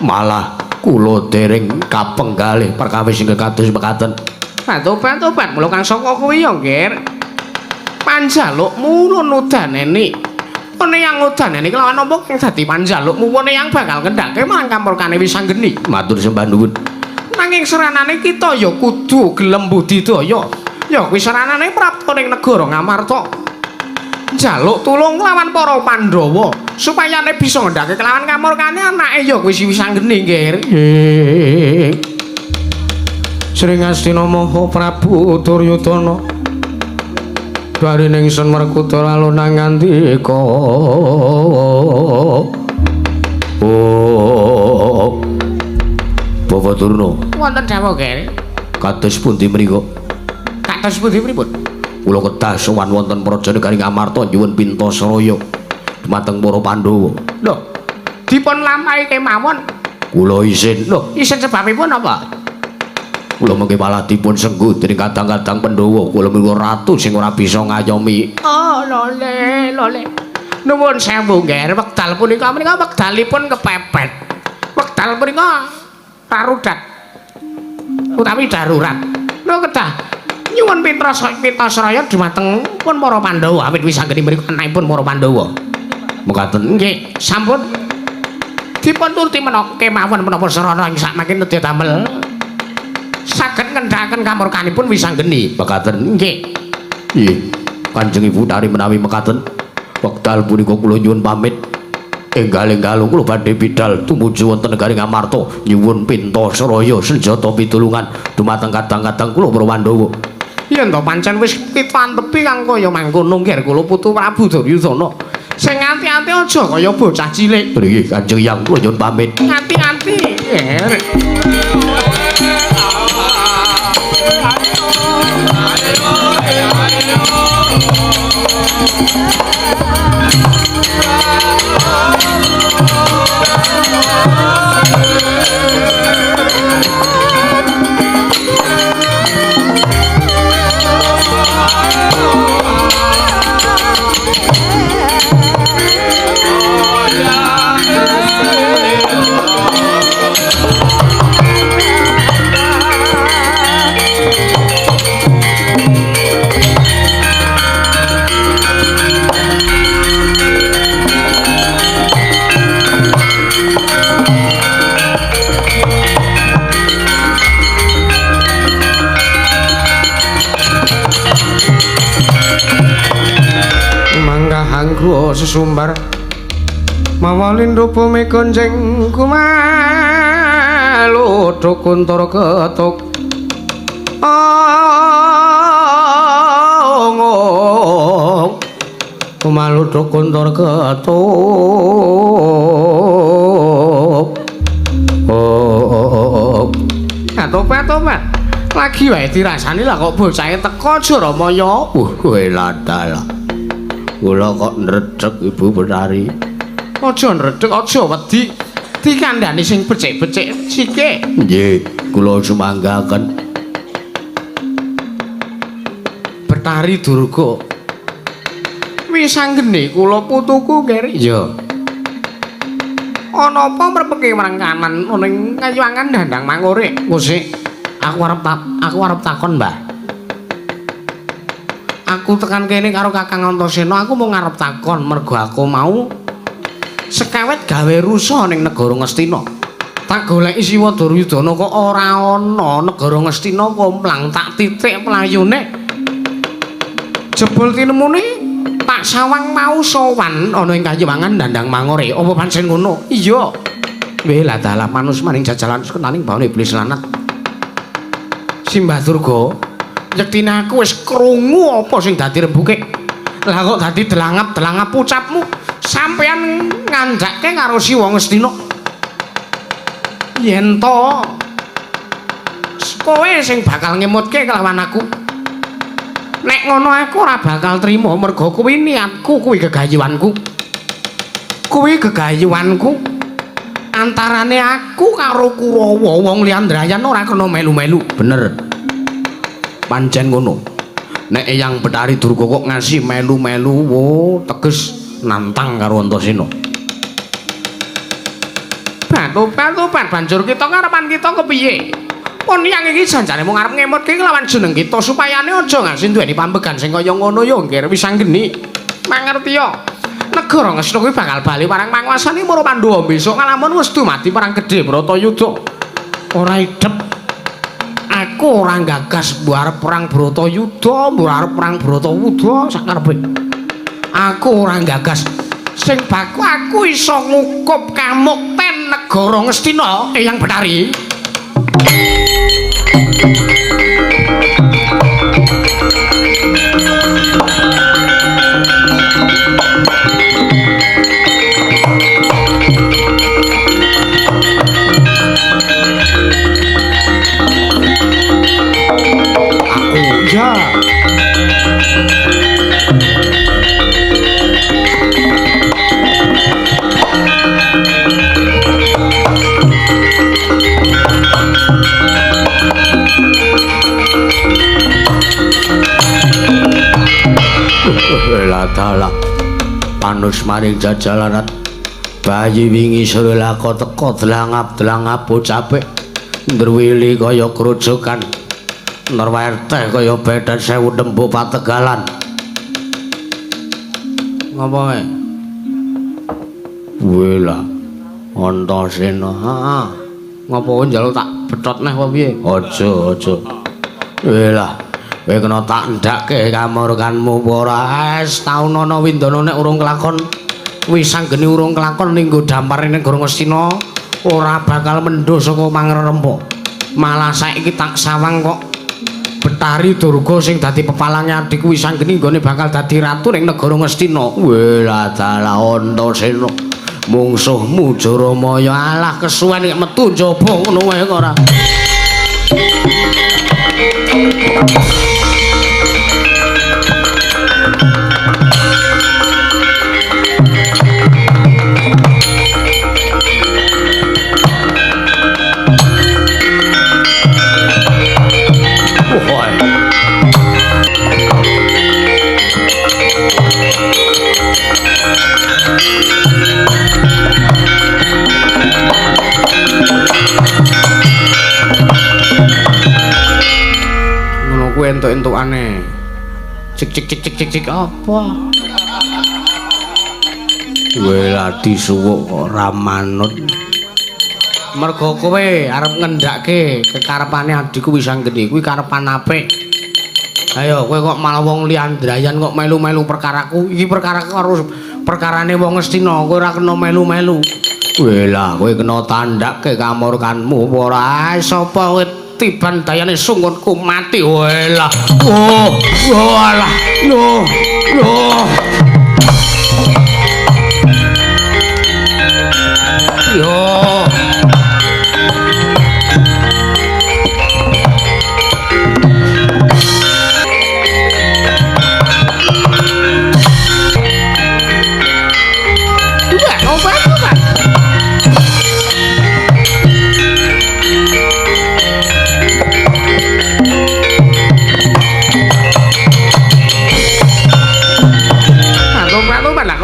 Malah kula dereng kapenggalih perkawis ingkang kados mekaten. Tobat-tobat mula kang saka kuwi ya nggih. Panjalukmu nudaneni. Pone yang ngudaneni kelawan apa kang dadi panjalukmu pone yang bakal ngendhake marang kamurkane Wisanggeni. Matur sembah nuwun. Nanging seranane kita ya kudu gelem budidaya. Ya kuwi seranane prapta ning negara Ngamarta. Njaluk tulung lawan para Pandhawa supayane bisa ngendhake kelawan kamurkane anake ya kuwi si Wisanggeni nggih. Sring Astina Maha Prabu Duryudana. Barine ingsun Werkudara alun ngandika. Oh. Bapak Durna. Wonten dawuh nggih. Kados pundi mriku? Kados pundi pripun? Kula kedah sowan wonten Praja Negari Ngamarta nyuwun pintasaraya dumateng para Pandhawa. Lho, dipun lampahi kemawon. Kula isin. Lho, isin sebabipun apa? Kula mengke malah dipun sengguh dening kadang-kadang Pandhawa. Kula menika ratu sing ora bisa ngayomi. Oh, lole, lole. Nuwun sewu nggih, wekdal punika menika wekdalipun kepepet. Wekdal punika darurat utawi darurat. Lho kedah nyuwun pintasaraya dumateng pun para Pandhawa awit Wisanggeni mriku anakipun para Pandhawa. Mekaten nggih, sampun dipun turuti menapa kemawon menapa sarana ing sakmangke nedya damel saged ngendhaken kamurkanipun Wisanggeni. Mekaten nggih. Nggih. Kanjeng Ibu Tari menawi mekaten wekdal punika kula nyuwun pamit. Enggal-enggal kula badhe bidal tumuju wonten negari Ngamarta nyuwun pintasaraya senjata pitulungan dumateng kadang-kadang kula para Pandhawa. Yen to pancen wis kita antepi kang kaya mangkono nggih kula putu Prabu Duryudana. Sing ati-ati aja kaya bocah cilik. Nggih Kanjeng Hyang kula nyuwun pamit. Ati-ati. Manggahanggo sesumbar mawa lindhu bumi gonjeng kumalu kuntara ketuk ong kumalu kuntara ketuk oh atopat lagi wae dirasani lah kok bocahe teko Jaramaya. Kowe ladal. Kula kok ndredeg Ibu Betari. Aja ndredeg, aja wedi. Dikandhani sing becik-becik sithik. Nggih, kula sumanggaken. Betari Durga. Wisanggeni kula putuku, Ger. Iya. Ana apa mrepeke marang kanan ning kayuwangan dandang mangure? Musik. Aku arep takon, Mbah. Aku tekan kene karo Kakang Antasena, aku mau ngarep takon mergo aku mau sekewet gawe rusa ning negara Ngastina. Tak goleki Siwa Duryudana kok ora ana, negara Ngastina komplang tak titik playune. Jebul tinemune tak sawang mau sowan ana ing kayiwangan Dandang Mangore. Apa pancen ngono? Iya. Weh lah dalah manus maning jajalan sekenaning bawane iblis lanat. Simbah Durga, yektine aku wis krungu apa sing dadi rembuke. Lah kok dadi delangap-delangap ucapmu. Sampeyan ngandhake karo Siwa Ngastina. Yen to kowe sing bakal ngemutke kelawan aku. Nek ngono aku ora bakal trima mergo kuwi niatku, kuwi gegayuhanku. Kuwi gegayuhanku. Antarane aku karo Kurawa wong liyan drayan ora kena melu-melu. Bener. Pancen ngono. Nek Eyang Betari Durga kok ngasih melu-melu, wo teges nantang karo Antasena. Batu-batu banjur kita ngarepan kita kepiye? Pun yang iki janjane mung arep ngemutke kelawan jeneng kita supayane aja ngasih duweni pambegan sing kaya ngono ya nggih wis anggeni. Mangerti ya. Negara Ngastina kuwi bakal bali marang panguasane para Pandhawa besok ngalamun wis dumadi perang gedhe Bratayuda. Ora idep. Aku ora gagas mbuh arep perang Bratayuda, mbuh arep perang Bratawuda sakarepe. Aku ora gagas. Sing baku aku iso ngukup kamukten negara Ngastina, Eyang Betari. Aku ya. Lah panus maring jajalanat bayi wingi sore lako teko delangap-delangap bocape ndruwili kaya grojogan nerwerteh kaya bedet sewu dembu pategalan. Ngapa kowe? Wela Antasena. Heeh. Ngapa kowe njaluk tak betot neh apa piye? Aja, aja. Wela kowe kena tak ndhakke kamurkanmu apa ora? Wis taun ana windana nek urung kelakon, wis anggene urung kelakon linggo dampar ning negara Ngastina ora bakal mendho saka mangrempa. Malah saiki tak sawang kok Betari Durga sing dadi pepalange adikku wis anggene nggone bakal dadi ratu ning negara Ngastina. Wela dalah Antasena, mungsuhmu Jaramaya. Alah kesuwen nek metu njaba ngono wae kok ora. Ngono kuwi entuk-entukane. Cik cik cik cik cik cik apa? Wela disuwuk kok ora manut. Mergo kowe arep ngendhake kekarepane adikku wis anggene kuwi karepan apik. Ayo kowe kok malah wong liyan drayan kok melu-melu perkaraku. Iki perkara karo perkarane wong Ngastina, kowe ora kena melu-melu. Wela kowe kena tandhake kamurkanmu apa ora? Sapa kowe tiban dayane sungunku mati. Wela. Oh, walah. Yo, yo. Yo.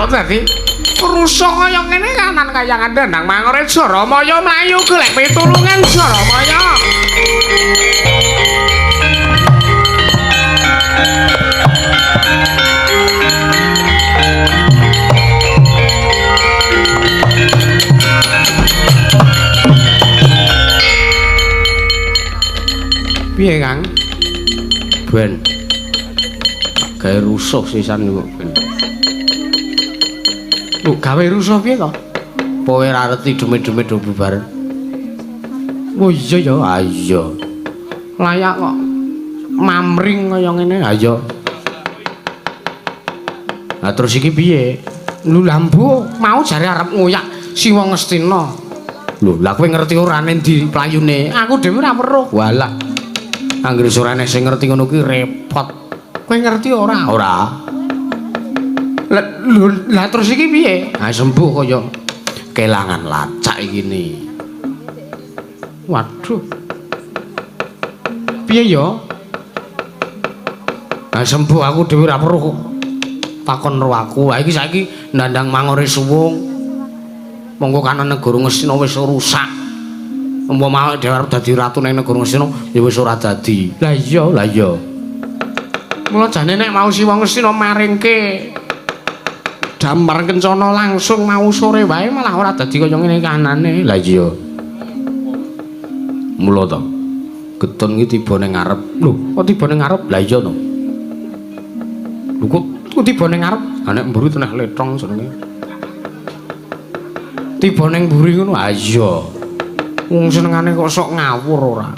Dadi rusak kaya ngene kanan kayangan Dandang Mangore Jaramaya mlayu golek pitulungan Jaramaya. Piye, Kang? Ben. Gawe rusuh sisan kok ben. Lho, gawe rusuh piye to? Apa kowe ora ngerti demit-demit do bubar? Oh iya ya, ah iya. Layak kok mamring kaya ngene. Ha iya. Lah terus iki piye? Lho lha mbuh, mau jare arep ngoyak Siwa Ngastina. Lho, lah kowe ngerti ora ning ndi playune? Aku dhewe ora weruh. Walah. Anggere ora enek sing ngerti ngono kuwi repot. Kowe ngerti ora? Ora. Lah lho, lah terus iki piye? Ha sembuh kaya kelangan lacak iki ni. Waduh. Piye ya? Ha sembuh aku dhewe ora weruh kok. Takon ro aku. Ha iki saiki ndandang mangore suwung. Monggo kanan negara Ngastina wis rusak. Umpama awake dhewe arep dadi ratu ning negara Ngastina ya wis ora dadi. Lah iya, lah iya. Mula jane nek mau Siwa Ngastina maringke Damar Kencana langsung mau sore wae malah ora dadi kaya ngene kanane. Lah iya. Mula to. Getun iki tiba ning ngarep. Lho, kok tiba ning ngarep? Lah iya to. Lho kok tiba ning ngarep? Ha nek mburi teneh letong jenenge. Tiba ning mburi ngono. Ha iya. Wong senengane kok sok ngawur ora.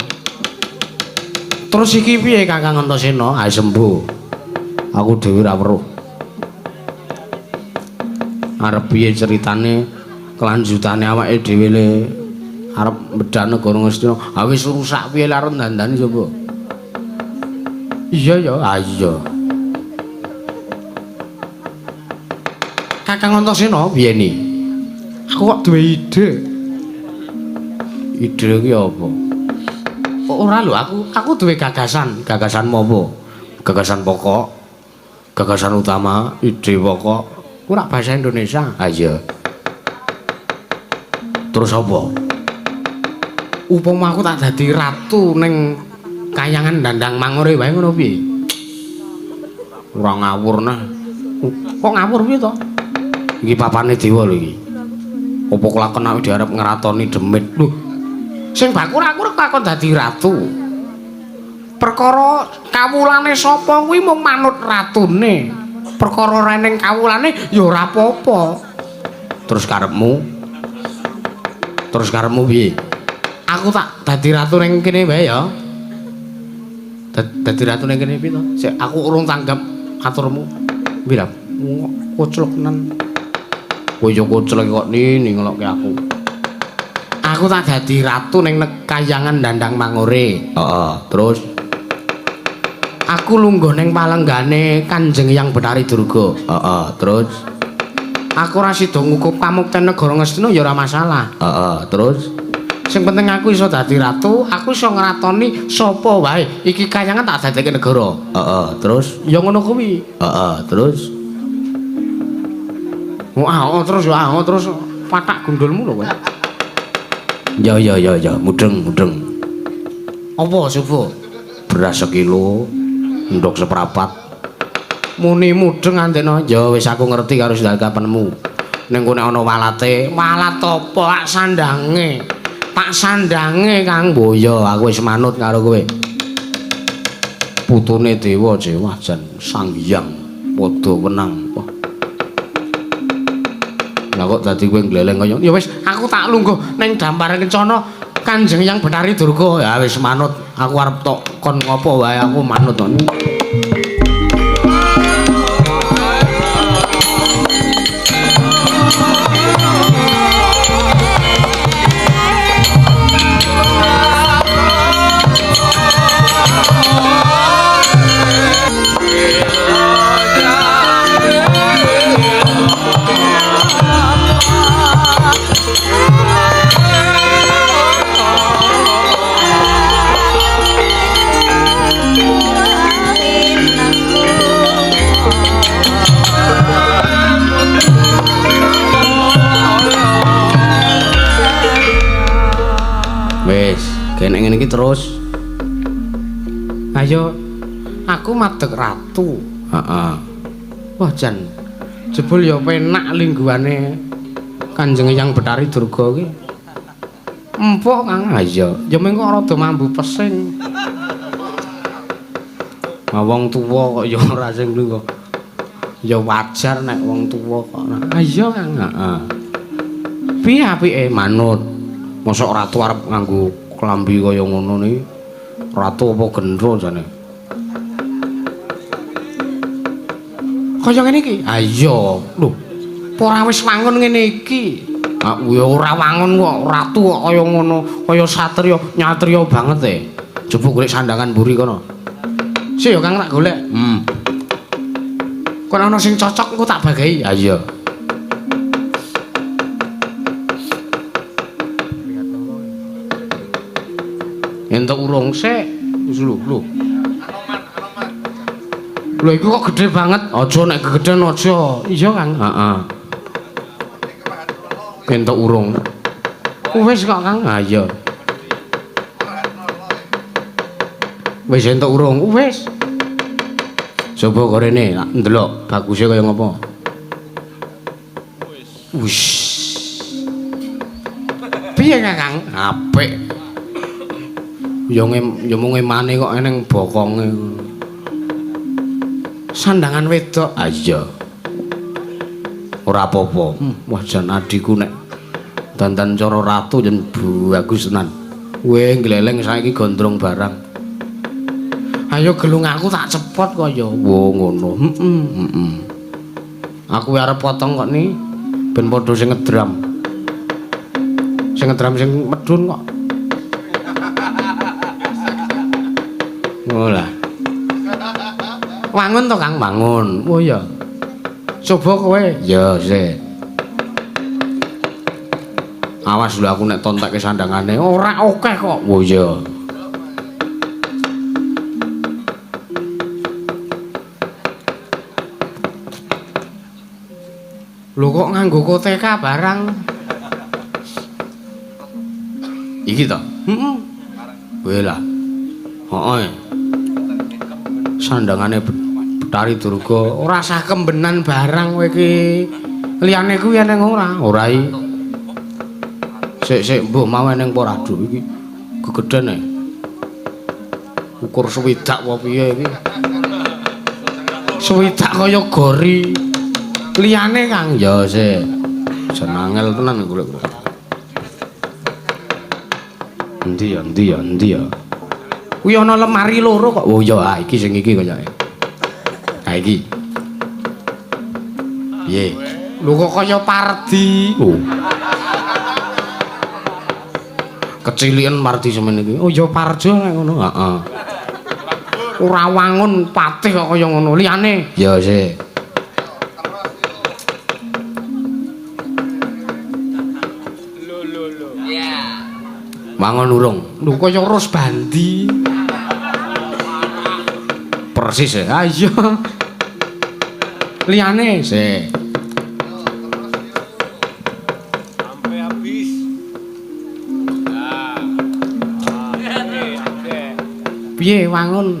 Terus iki piye Kakang Antasena? Ha sembuh. Aku dhewe ora weruh. Arep piye ceritane kelanjutane awake dhewe le arep medhak negara Ngastina. Ha wis rusak piye lho arep dandani sapa? Iya ya, ha iya. Kakang Antasena piye ni? Aku kok duwe ide. Ide ki apa? Ora lho, aku duwe gagasan. Gagasanmu apa? Gagasan pokok, gagasan utama, ide pokok. Ku rak bahasa Indonesia. Ha iya. Terus apa? Upama aku tak dadi ratu ning kayangan Dandang Mangore wae ngono piye? Ora ngawur nah. Kok ngawur piye to? Iki papane dewa lho iki. Apa kelakon awake dhewe arep ngratoni demit? Lho. Sing bakur aku ora kon dadi ratu. Perkara kawulane sapa kuwi mung manut ratune. Perkara ora ning kawulane ya ora apa-apa. Terus karepmu? Terus karepmu piye? Aku tak dadi ratu ning kene wae ya. Dadi ratu ning kene piye to? Sik aku urung tanggap aturmu. Piye lha? Koclok tenan. Kowe yo koclok kok nini ngelokke aku. Aku tak dadi ratu ning kayangan Dandang Mangore. Heeh, terus aku lungguh ning palenggane Kanjeng Hyang Betari Durga. Heeh, terus aku ora sida ngukup kamukten negara Ngastina ya ora masalah. Heeh, terus sing penting aku iso dadi ratu, aku iso ngratoni sapa wae. Iki kayangan tak dadekke negara. Heeh, terus ya ngono kuwi. Heeh, terus wah, terus ya, terus patak gundulmu lho kowe. Ya ya ya ya, mudeng mudeng. Apa coba? Beras sekilo, ndok seprapat. Muni mudeng andekno. Ya wis aku ngerti karo sindakapanmu. Ning kono ana walate. Walat apa tak sandange? Tak sandange Kang. Boyo, aku wis manut karo kowe. Putune dewa Wah jan Sang Hyang padha wenang. Wah. Lah kok dadi kowe ngleleng kaya ya wis aku tak lungguh ning Dampar Kencana Kanjeng Hyang Betari Durga. Ya wis manut, aku arep tok kon ngopo wae aku manut. Wis, kene ngene iki terus. Ayo, aku madeg ratu. Heeh. Wah jan, jebul ya penak lingguhane Kanjeng Hyang Betari Durga iki. Empuk Kang. Ha iya, ya mung kok rada mambu pesing. Wong tuwa kok ya ora sing lho. Ya wajar nek wong tuwa kok. Ah iya Kang, heeh. Piye apike manut? Mosok ratu arep nganggo klambi kaya ngono niki. Ratu apa gendro jane? Kaya ngene iki? Ah iya. Lho, ora wis wangun ngene iki. Ah ya ora wangun kok, ratu kok kaya ngono, kaya satriya, nyatriya banget e. Coba golek sandangan mburi kono. Sik ya Kang tak golek. Kono ana sing cocok engko tak bagahi. Ah iya. Entuk urung sik. Wis lho, lho. Lho iku kok gedhe banget. Aja nek gegedhen aja. Iya Kang. Heeh. Entuk urung. Wis kok Kang. Ah iya. Wis entuk urung. Wis. Coba kok rene tak ndelok baguse kaya ngopo. Wis. Piye Kakang? Apik. Ya mung emane kok eneng bokonge. Sandangan wedok. Ah iya. Ora apa-apa. Wah jan adhiku nek dandan cara ratu yen bagus tenan. Kowe ngleleng saiki gondrong barang. Ayo gelung aku tak cepot kaya. Wo ngono. Heeh, heeh. Aku arep potong kok ni ben padha sing ngedram. Sing ngedram sing medhun kok. Ngolah. Wangun to Kang, wangun. Oh iya. Coba kowe. Ya, sik. Awas lho aku nek tontekke sandangane ora akeh kok. Oh iya. Lho kok nganggo koteka barang? Iki to? Heeh. Kowe lah. Heeh. Sandangane Betari Durga ora sah kembenan barang kowe iki. Liyane kuwi eneng ora? Ora iki. Sik sik mbuh mau eneng apa ora aduh iki gegedhen e. Ukur swidak apa piye iki? Swidak kaya gori. Liyane Kang ya sik. Jan angel tenan golek. Endi ya, endi ya, endi ya. Kuwi ana lemari loro kok. Oh iya, ah iki sing iki kayake. Ha iki. Piye? Lho kok kaya Pardi. Oh. Keciliken Pardi semene iki. Oh iya Parjo nek ngono. Heeh. Ora wangun patih kok kaya ngono. Liyane. Ya sik. Wangun urung. Lho kaya Ros Bandi. Persis ya. Ah iya. Liyane sik. Sampai habis. Piye wangun?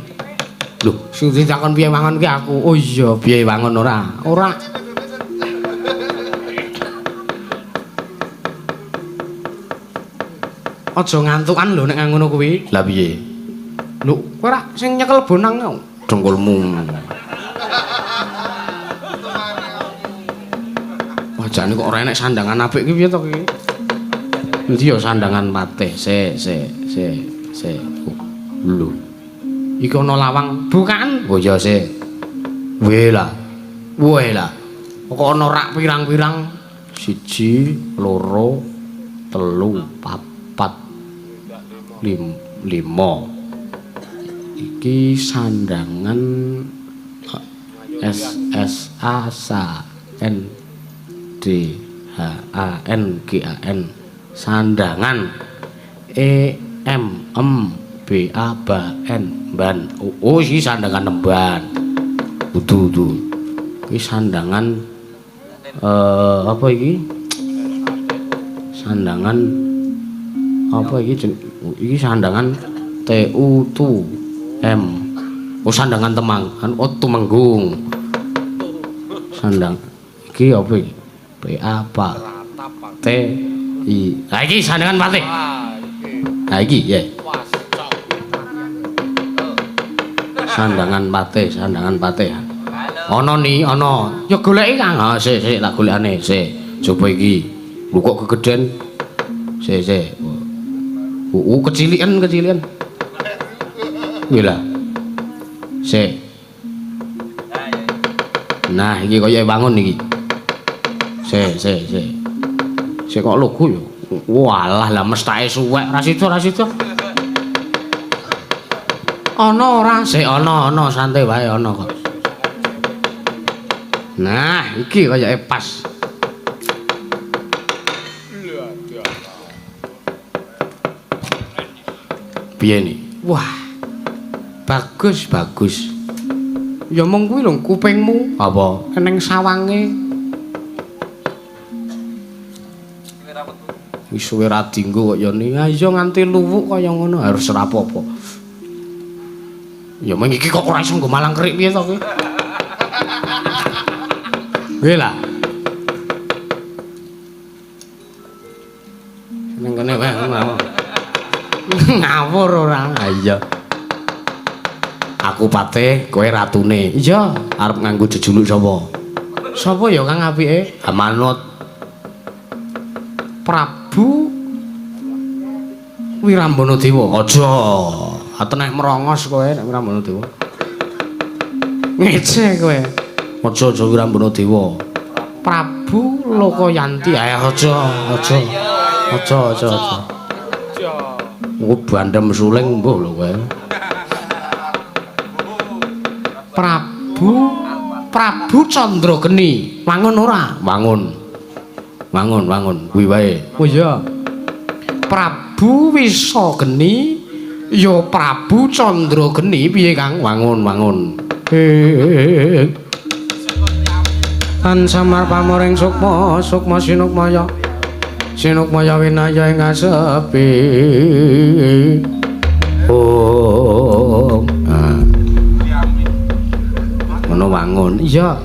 Lho, sing ditakon piye wangun ki aku. Oh iya, piye wangun ora? Ora. Aja ngantukan lho nek ngono kuwi. Lah piye? Lho, kowe ora sing nyekel bonang dengkulmu. Wah, jane kok ora enek sandangan apik ki piye to ki? Endi ya sandangan patih? Sik, sik, sik, sik. Lho. Iki ana lawang bukaan. Oh iya sik. Weh lah. Weh lah. Kok ana rak pirang-pirang? 1, 2, 3, 4, 5. Iki sandangan S S A S N D H A N G A N sandangan E M M B A B N ban. Oh iki sandangan nemban. Kudu kudu. Iki sandangan apa iki? Sandangan apa iki? Iki sandangan T U T M. Oh sandangan Temang, oh Tumenggung. Sandang iki apa iki? P A P T I. Ha iki sandangan patih. Ha iki ya. Sandangan patih, sandangan patih. Ana ni, ana. Ya goleki Kang. Ha, sik sik tak golekane, sik. Coba iki. Lho kok kegeden. Sik sik. Kecilian, kecilian. Kuwi lah. Sik. Nah, iki kaya wangun iki. Sik, sik, sik. Sik kok lugu ya. Walah lah mestake suwek, ra sida, ra sida. Ana ora? Sik ana, ana santai wae ana kok. Nah, iki kayake pas. Piye ni? Wah. Bagus, bagus. Ya mung kuwi lho kupingmu. Apa? Eneng sawange. Wis suwe ra dinggo kok ya ni. Ha iya nganti luwuk kaya ngono harus ora apa-apa. Ya mung iki kok ora iso nggo malang kerik piye to kowe? Nggih lah. Ning kene wae ngawur ora. Ha iya. Aku patih, kowe ratune. Iya, arep nganggo jejuluk sapa? Sapa ya Kang apike? Ha manut Prabu Wirambana Dewa. Aja. Ateneh merongos kowe nek Wirambana Dewa. Ngece kowe. Aja aja Wirambana Dewa. Prabu Lokayanti. Ayo aja, aja. Aja aja aja. Engko bandem suling mbuh lho kowe. Prabu Candrageni. Wangun ora? Wangun. Wangun, wangun. Kuwi wae. Oh iya. Prabu Wisageni ya Prabu Candrageni piye Kang? Wangun, wangun. Tan samar pamoring sukma, sukma sinukmaya. Sinukmaya winaya ing asepi. Oh. Ah. Ngono wangun. Iya.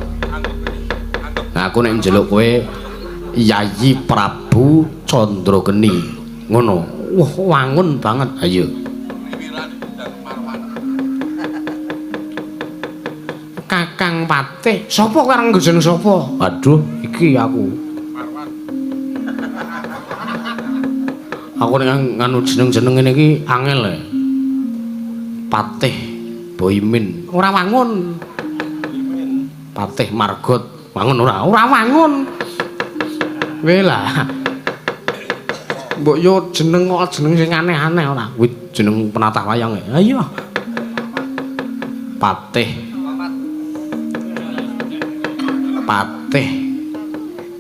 Nah, aku nek njeluk kowe Yayi Prabu Candrageni. Ngono. Wah, wangun banget. Ayo. Kakang Patih, sapa kowe arep nggo jeneng sapa? Aduh, iki aku. Aku nek nganu jeneng-jeneng ngene iki angel e. Patih Boimin. Ora wangun. Patih Margot. Wangun ora? Ora wangun. Weh lah. Mbok yo jeneng kok jeneng sing aneh-aneh ora. Kuwi jeneng penatah wayang e. Ha iya. Patih. Patih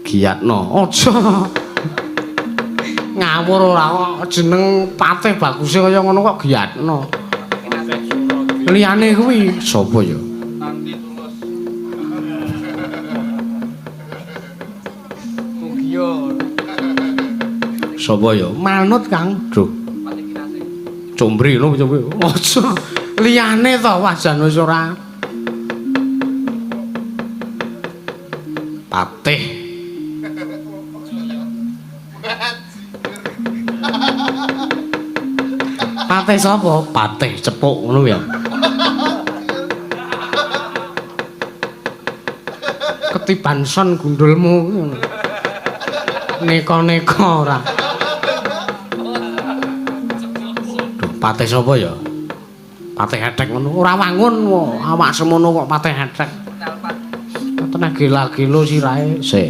Giyatno. Aja. Ngawur ora kok jeneng Patih baguse kaya ngono kok Giyatno. Liyane kuwi sapa ya? Sapa ya? Manut Kang. Duh. Combri lho, combri. Aja. Liyane to wah jan wis ora. Patih. Patih sapa? Patih cepuk ngono ya. Ketiban son gundulmu ngono. Neka-neka ora. Patih sapa ya? Patih ethek ngono. Ora wangun awak semono kok patih ethek. Teneh gela-gelo sirahe. Sik.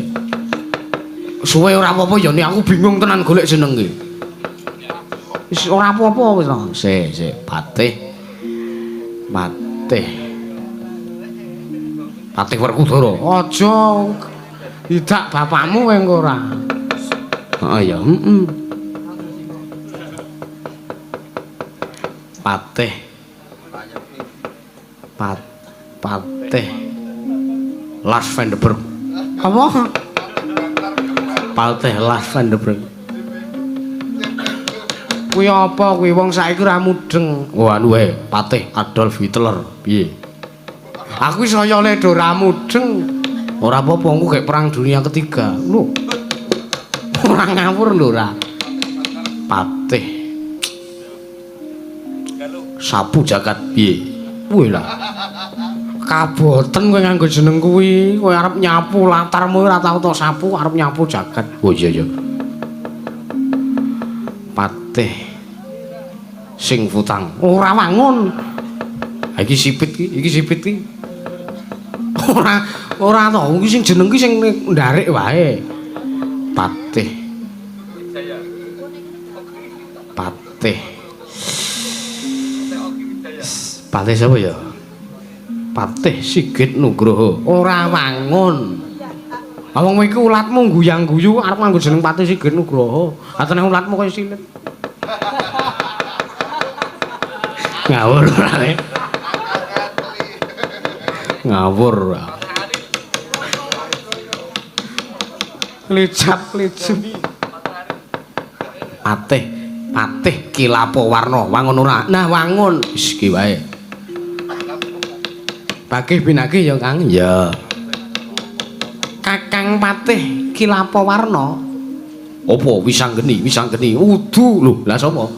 Suwe ora apa-apa ya nek aku bingung tenan golek jeneng iki. Wis ora apa-apa wis. Sik, sik, Patih. Patih. Patih Werkudara. Aja idak bapakmu kowe engko ora. Heeh ya, heeh. Patih. Patih. Lars van der Berg. Apa? Patih Lars van der Berg. Kuwi apa kuwi wong saiki ora mudeng. Oh anu wae, Patih Adolf Hitler. Piye? Aku wis saya le do ora mudeng. Ora apa-apa engko gek perang dunia ketiga. Lho. Ora ngawur lho ora. Patih. Sapu jagat piye? Kuwi lah. Kaboten kowe nganggo jeneng kuwi, kowe arep nyapu latarmu ora tau tok sapu, arep nyapu jagat. Oh iya iya. Patih sing futang ora wangun. Ha iki sipit iki, iki sipit iki. Ora ora to, iki sing jeneng iki sing ndarik wae. Patih. Patih. Patih sapa ya? Patih Sigit Nugroho. Ora wangun. Wong iki ulatmu guyang-guyu arep nganggo jeneng Patih Sigit Nugroho. Atene ulatmu kaya silit. Ngawur ora. Ngawur. Licap licep. Patih, Patih Kilapawarna wangun ora? Nah wangun. Wis iki wae. Bagih pinagih ya Kang. Ya. Kakang Patih Kilapawarna. Apa Wisanggeni? Wisanggeni udu lho. Lah sapa?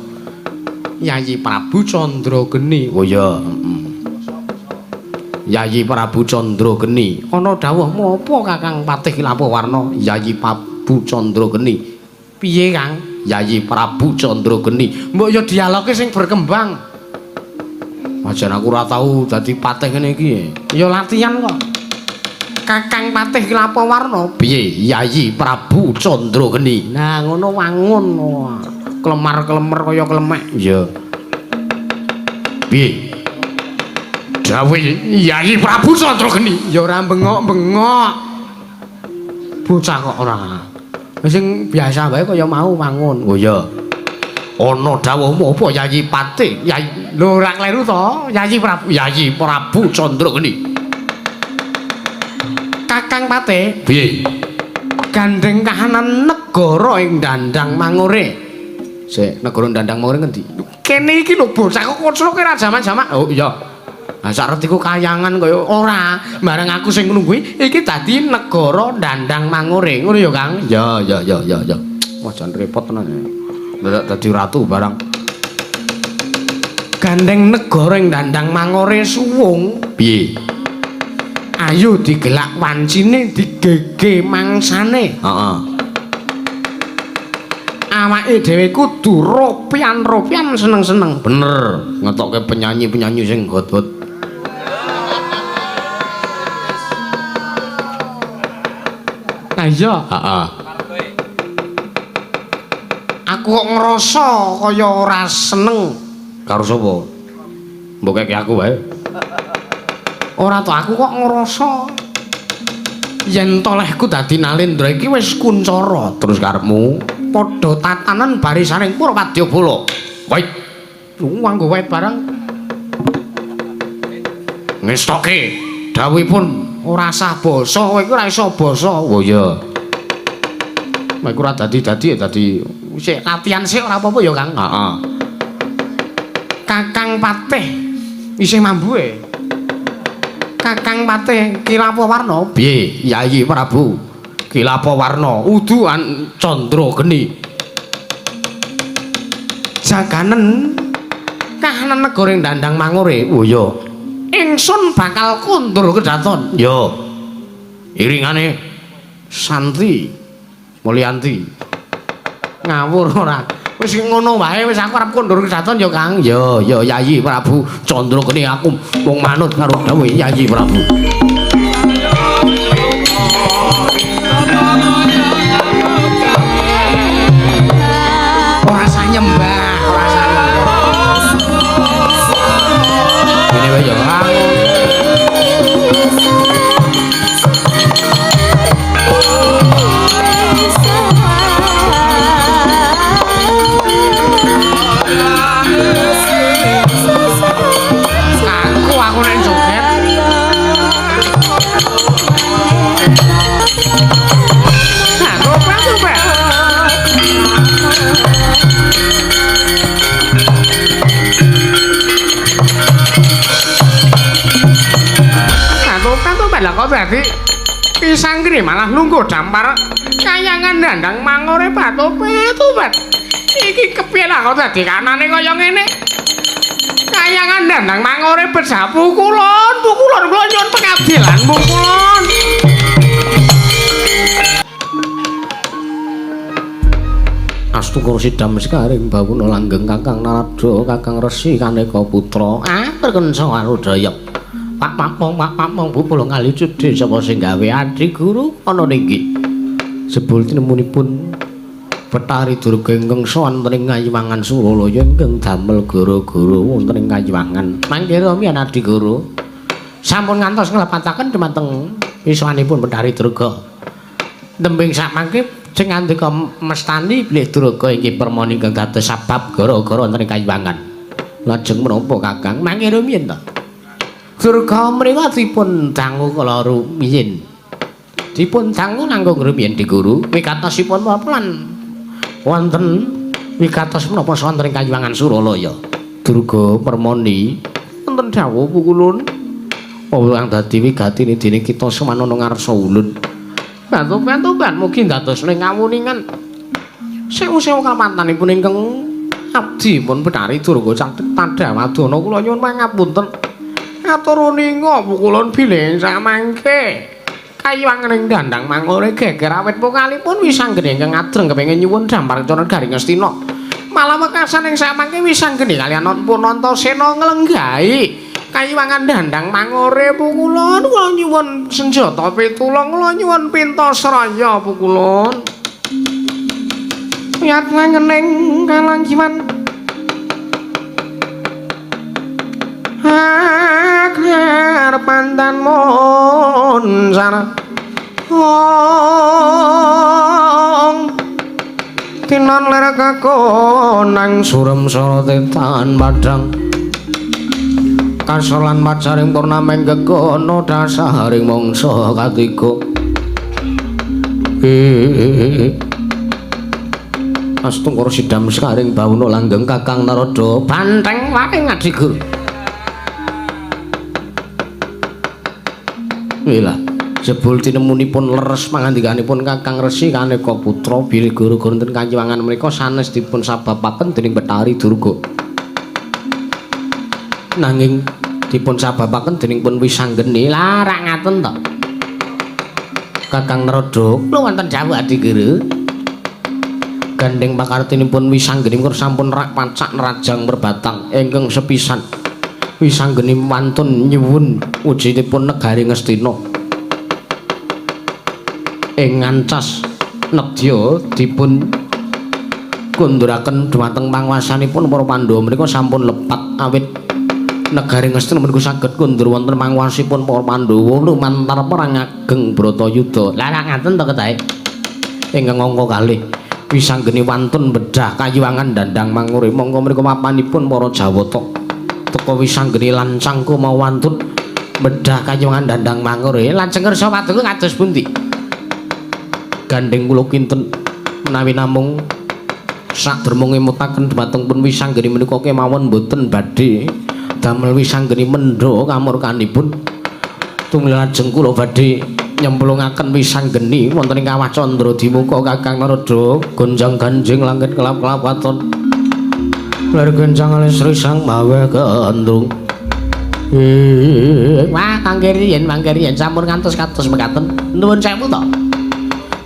Yayi Prabu Candrageni. Oh iya, heeh. Yayi Prabu Candrageni. Ana dawuhmu apa Kakang Patih Kilapawarna? Yayi Prabu Candrageni. Piye Kang? Yayi Prabu Candrageni. Mbok ya dialoge sing berkembang. Pancen aku ora tau dadi patih ngene iki. Ya latihan kok. Kakang Patih Kilapawarna. Piye? Yayi Prabu Candrageni. Nah ngono wangun. Klemar-klemer kaya klemek. Iya. Piye? Dawuh Yayi Prabu Candrageni. Ya ora bengok-bengok. Bocah kok ora. Sing biasa wae kaya mau wangun. Oh iya. Ana dawuhmu apa Yayi Patih? Yayi lho ora kleru to, Yayi Prabu. Yayi Prabu Candrageni. Kakang Patih. Piye? Gandeng kahanan negara ing Dandang Mangure. Sik, negara Dandang Mangure ngendi? Kene iki lho bocah kok kocroke ora jaman-jaman. Oh iya. Lah sak retiku kayangan kaya ora, bareng aku sing nungguhi iki dadi negara Dandang Mangure. Ngono ya, Kang? Ya ya ya ya ya. Wah jan repot tenan ya. Dadak dadi ratu barang. Gandeng negara ing Dandang Mangure suwung. Piye? Ayo digelak wancine, digege mangsane. Heeh. Awake dhewe kudu ropian-ropian seneng-seneng. Bener, ngetokke penyanyi-penyanyi sing hot-hot. Lah iya, heeh. Aku kok ngrasa kaya ora seneng. Karo sapa? Mbok keke aku wae. Ora to, aku kok ngrasa yen tolehku dadi Nalendra iki wis kuncara. Terus karepmu padha tatanan barisaning para wadyabala. Wait. Nganggo wait barang. Ngestoke dawuhipun ora sah basa, kowe iku ora iso basa. Oh iya. Mek ora dadi-dadi ya dadi sik latihan sik ora apa-apa ya, Kang. Heeh. Kakang Patih isih mambu e. Kakang Patih Kilapawarna. Piye? Yayi Prabu Kilapawarna udu Candrageni. Jaganen kahanan negara ing Dandang Mangure. Oh iya. Ingsun bakal kondur kedaton. Yo. Iringane Santi Mulyanti. Ngawur ora. Wis ngono wae, wis aku arep kondur kedaton ya, Kang. Yo yo Yayi Prabu Candrageni, aku wong manut karo dawuh Yayi Prabu. Ora sah nyembah, ora sah nyembah. Ngene wae ya, Kang. Aku nek joget. Nah, kopet. Nah, kopet lah kok dadi Pisanggri malah lungguh dampar kayangan Dandang Mangure batopet. Iki kepiye lah kok dadi kanane kaya ngene? Kayangan Dandang Mangore bedah pukulon, pukulon kula nyuwun pengadilan pukulon. Astungkara sidam sekaring bawuna langgeng Kakang Narada, Kakang Resi Kaneka Putra. Ah, perkensa arudaya. Pak Papong, Pak Papong bupula kali cedhe sapa sing gawe Adi Guru ana niki. Jebul tinemunipun Bathari Durga ingkang sowan wonten ing Kayiwangan Suralaya ingkang damel gara-gara wonten ing Kayiwangan. Mangke rumiyin Adi Guru sampun ngantos nglepataken dumateng wiswanipun Bathari Durga. Tembing samangke sing ngandika mestani bilih Durga inggih permoni ingkang dados sabab gara-gara wonten ing Kayiwangan. Lajeng menapa Kakang? Mangke rumiyin to. Durga mriku dipun dangu kala rumiyin. Dipun dangu langkung rumiyin Di Guru. Wigatosipun menapa lan wonten wigatos menapa wonten ing Kayiwangan Suralaya. Durga permoni wonten dawuh pukulun. Wong dadi wigatine dene kita semana ngarsa ulun. Bantu-bantu mugi dados ning kawuningan. Sewu-sewu kapantanipun ingkang abdi pun Bathari Durga catet tadhawadana kula nyuwun pangapunten. Atur uninga pukulun bilih samangke Kayiwangan ing Dandang Mangore geger awit pokalipun wisanggeni ingkang adreng kepengin nyuwun dhampar cara garing Ngastina. Malah wekasan ing samangke wisanggeni kaliyan pun Antasena nglenggahi Kayiwangan Dandang Mangore pukulun kula nyuwun senjata pitulung kula nyuwun pintasraya pukulun. Yat langening kalanggiwan akar pandan moncar ong tinon ler kakonang surem sorote tan padang kasor lan macaring purnameng gegono dasaring mangsa katiga. Astungkara sidam sekaring bawana langgeng Kakang Narada banteng wae Adi Guru. Wilah, jebul tinemunipun leres pangandikanipun Kakang Resi Kaneka Putra bilih guru-guru wonten Kayiwangan menika sanes dipun sababaken dening Bathari Durga. Nanging dipun sababaken dening pun Wisanggeni. Lah rak ngaten to. Kakang Narada, kula wonten dawuh Adi Guru. Gandeng pakartinipun Wisanggeni sampun rak pacak nerajang perbatang ingkang sepisan. Wisanggeni wantun nyuwun wujudipun negari Ngastina. Ing ngancas nedya dipun kunduraken dhumateng panguwasanipun para Pandhawa menika sampun lepat awit negari Ngastina menika saged kundur wonten panguwasipun para Pandhawa lumantar perang ageng Bratayuda. Lah ngaten to ketahe. Ingkang angka kalih Wisanggeni wantun bedah Kayiwangan Dandang Mangure mongko mriku papanipun para Jawata. Teka Wisanggeni lancang kuma wantun bedah Kayiwangan Dandang Mangure. Lajeng kersa paduka kados pundi? Gandeng kula kinten menawi namung saderma ngemutaken dhumateng pun Wisanggeni menika kemawon boten badhe damel Wisanggeni mendha kamurkanipun. Tumila lajeng kula badhe nyemplungaken Wisanggeni wonten ing kawah Candra Dimuka Kakang Narada gonjang ganjing langit kelap-kelap waton. Ler kencang alis risang mawe kendrung. Wah, mangke riyen sampun ngantos kados mekaten. Nuwun sewu to.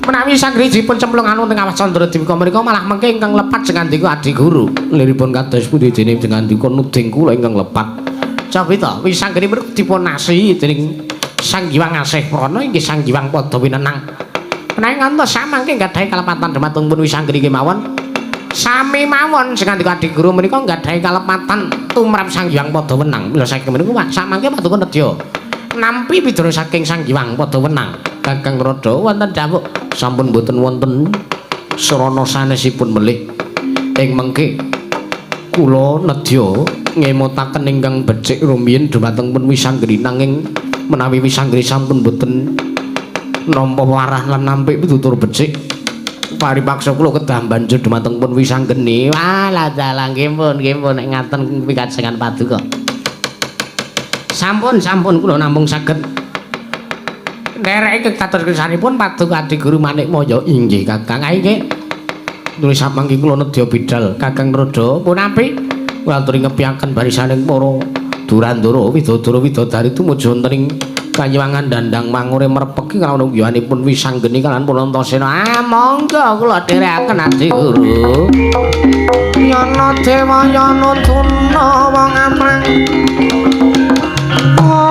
Menawi Wisanggeni dipun cemplungaken wonten kawah Candra Dimuka menika malah mengke ingkang lepat sengandika Adi Guru. Liripun kados pundi dene sengandika nuding kula ingkang lepat. Cobi to, Wisanggeni menika dipun asihi dening Sang Hyang Asih Prana inggih Sang Hyang Padha Winenang. Menawi ngantos samangke nggadahi kalepatan dhumateng pun Wisanggeni kemawon. Sami mawon sengandika Adi Guru menika nggadahi kalepatan tumrap Sang Hyang Padha Wenang. Mila saking menika samangke paduka nedya nampi pidana saking Sang Hyang Padha Wenang. Kakang Narada wonten dawuh sampun boten wonten srana sanesipun melih. Ing mengke kula nedya ngemutaken ingkang becik rumiyin dhumateng pun Wisanggeni nanging menawi Wisanggeni sampun boten nampa warah lan nampik pitutur becik paripaksa kula kedah banjur dhumateng pun Wisanggeni. Wah, lah dalah nggih pun nek ngaten pikajengan paduka. Sampun kula namung saged ndereke kados kersanipun paduka Adi Guru Manikmaya. Inggih Kakang. Ae nggih. Nulis samangke kula nedya bidal Kakang Narada punapi Kula aturi ngepiaken barisaning para Durandara Widodara Widodari tumuju wonten ing Kanyiwangan Dandang Mangure merpeki kalawan ungguhanipun Wisanggeni kaliyan Punantasena. Ah monggo kula dherekaken Adi Guru. Yana dewa yana tuna wong amrang. Om.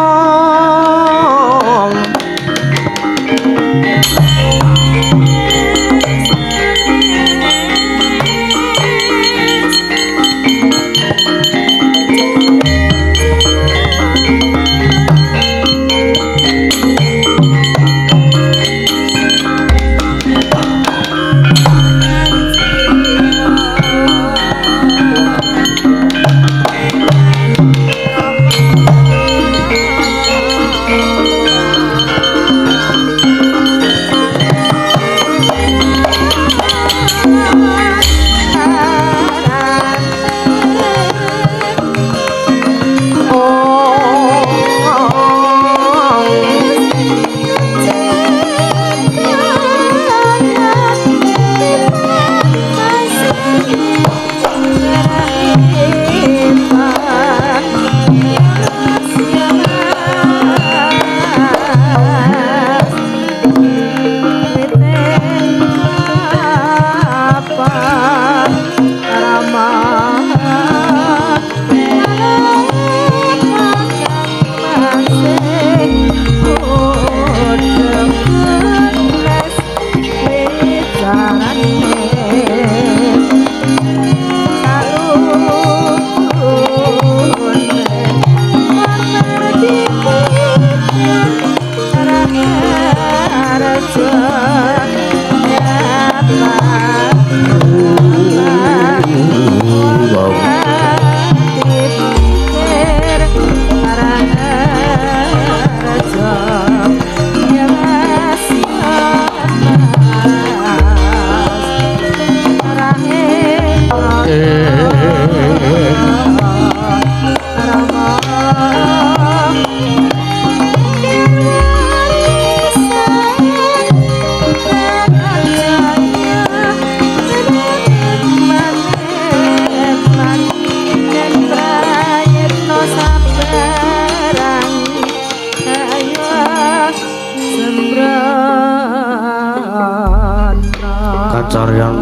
Kacaryan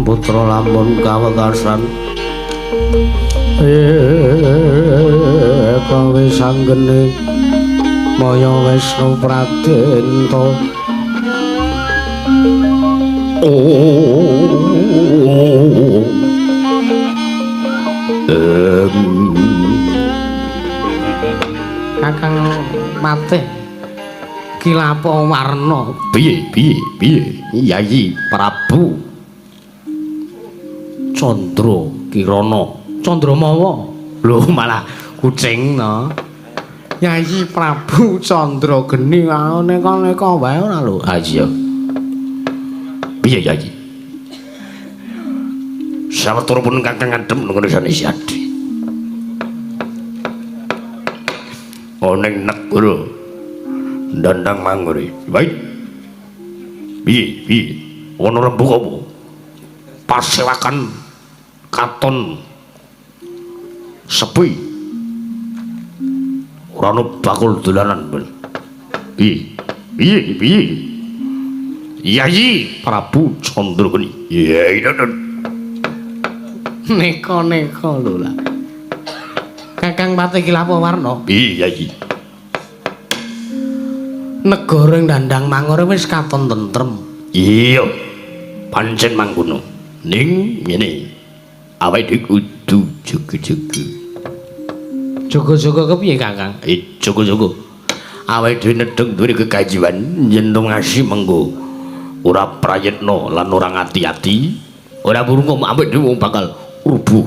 putra lamun kawekasan eka wisanggeni maya Wisnu Pradenta. Kakang Patih Kilapa Warna. Piye piye piye Yayi Prabu Candra Kirana. Candramawa. Lho malah kucing no. Yayi Prabu Candra Geni neka-neka wae ora lho. Ha iya. Piye Yayi? Sawetara pun kakang ngadem ngono sanes adi. Ana ing negara Dandang Mangure. Baik. Piye piye? Ana rembug apa? Pasewakan katon sepi. Ora ana bakul dolanan. Piye? Piye piye? Yayi Prabu Candra Geni. Iya Neka-neka lho lah. Kakang Patih Kilapa Warna. Piye Yayi? Negara ing Dandang Mangure wis katon tentrem. Iya. Pancen mangkono. Ning ngene. Awake dhewe kudu jaga-jaga. Jaga-jaga kepiye Kakang? Jaga-jaga. Awake dhewe nedheng duwe kekajiwan yen ngasi mengko ora prayitna lan ora ngati-ati, ora burung awake dhewe bakal rubuh.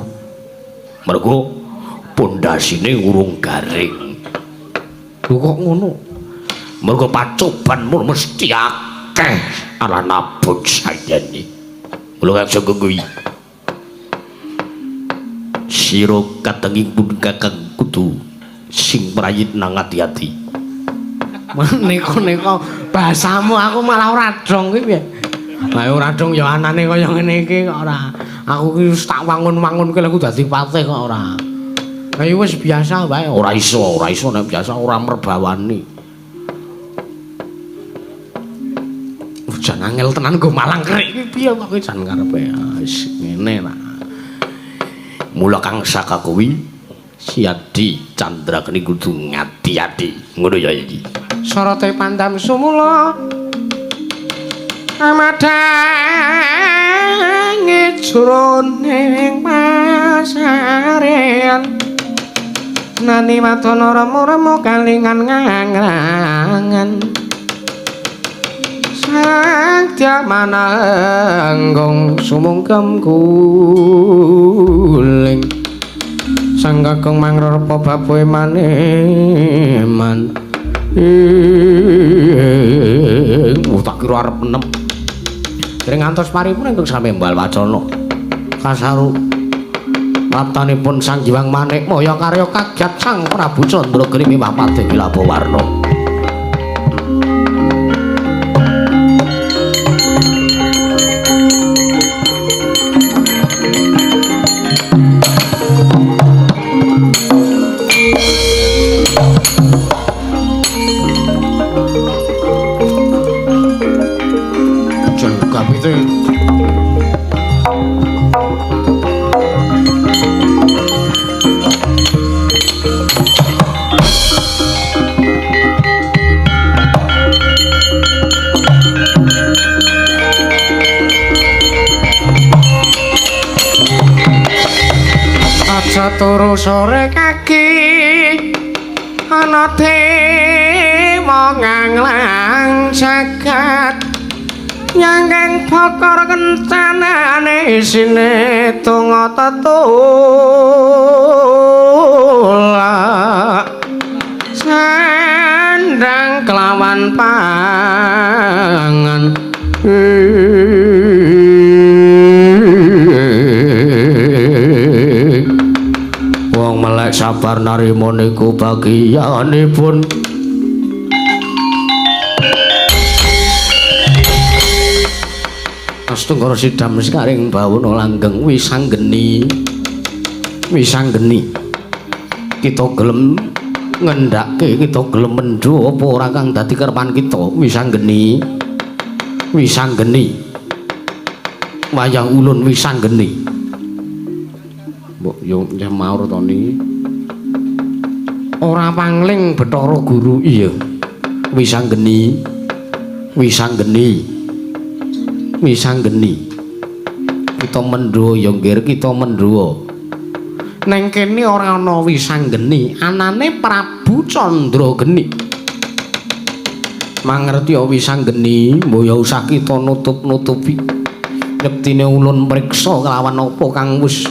Mergo pondasine urung garing. Lho kok ngono? Mergo pacoban mun mesti akeh arana bongsayane. Kula kajeng kuwi. Sira katenging pun kakang kudu sing prayitna ngati-ati. Neka-neka bahasamu aku malah ora dong kuwi piye? Lah ora dong ya anane kaya ngene iki kok ora. Aku ki wis tak wangun-wangunke lha aku dadi patih kok ora. Lah ya wis biasa wae. Ora iso, ora iso nek biasa ora merbawani. Jan angel tenan nggo malang kerik iki piye kok jan karepe. Wis ngene ta. Mula Kang Saka kuwi Siadi Candrageni kudu ngati-ati. Ngono ya iki. Sorote pandam sumula amadhange jroning pasarean nani wadana remu-remu kalingan ngangrangan sang diamananggung sumungkem guling sang kakung mangrarpa baboe maneman. Tak kira arep nem. Dereng ngantos paripurna ingkang sami embal wacana. Kasaru watanipun Sang Hyang Manikmaya karya kagiat Sang Prabu Candrageni miwah Pading Labawarna. Aja turu sore kaki ana dewa nganglang jagat nyangkeng bokor kencanane isine donga tetulak sandang kelawan pangan. Wong melek sabar narima niku bagiyanipun. Astungkara sidam sekaring bawana langgeng wisanggeni. Wisanggeni. Kita gelem ngendhake, kita gelem mendho apa ora kang dadi karepan kita. Wisanggeni. Wisanggeni. Wayah ulun wisanggeni. Mbok yo nyemaur to ni. Ora pangling Bathara Guru. Iya. Wisanggeni. Wisanggeni. Wisanggeni. Kita mendho ya nggir, kita mendho. Neng kene ora ana wisanggeni, anane Prabu Candrageni. Mangerti ya wisanggeni, mbok ya usah kita nutup-nutupi. Yektine ulun priksa kelawan apa kang wis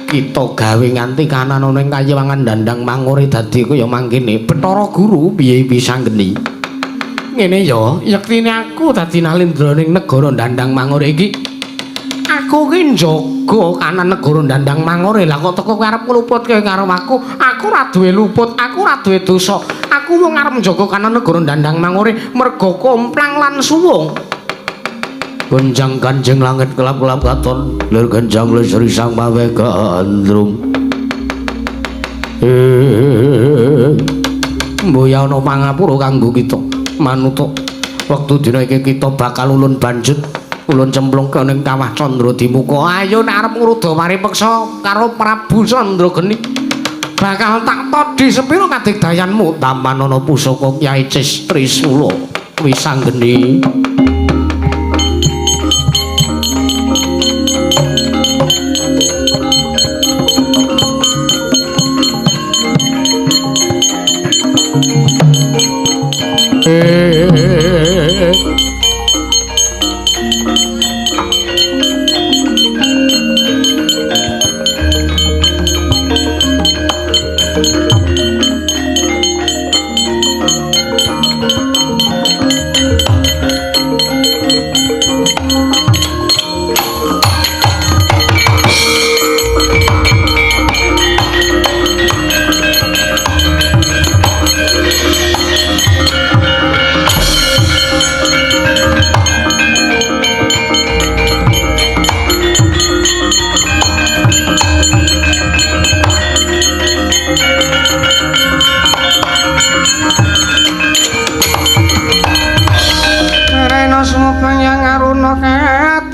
kita gawe nganti kanan ana ing kayiwangan Dandang Mangure dadi kaya mangkene. Bathara Guru piye wisanggeni? Ngene ya, yektine aku dadi nalindra ning negara Dandang Mangure iki. Aku ki njaga kanan negara Dandang Mangure. Lah kok teko kowe arep ngluputke karo aku? Aku ora duwe luput, aku ora duwe dosa. Aku wong arep njaga kanan negara Dandang Mangure merga komplang lan suwung. Gonjang ganjeng langit kelap-kelap katon, lir genjang lisri sang mawe gandrung. Mbok ya ana pangapura kanggo kita. Manutuk wektu dina iki kita bakal ulun banjut ulun cemplungke ning kawah Candra Dimuka. Ayo nek arep ngruda paripeksa karo Prabu Candrageni bakal tak todhi sepira kadigdayanmu. Taman ana pusaka Kyai Cis Trisula Wisanggeni.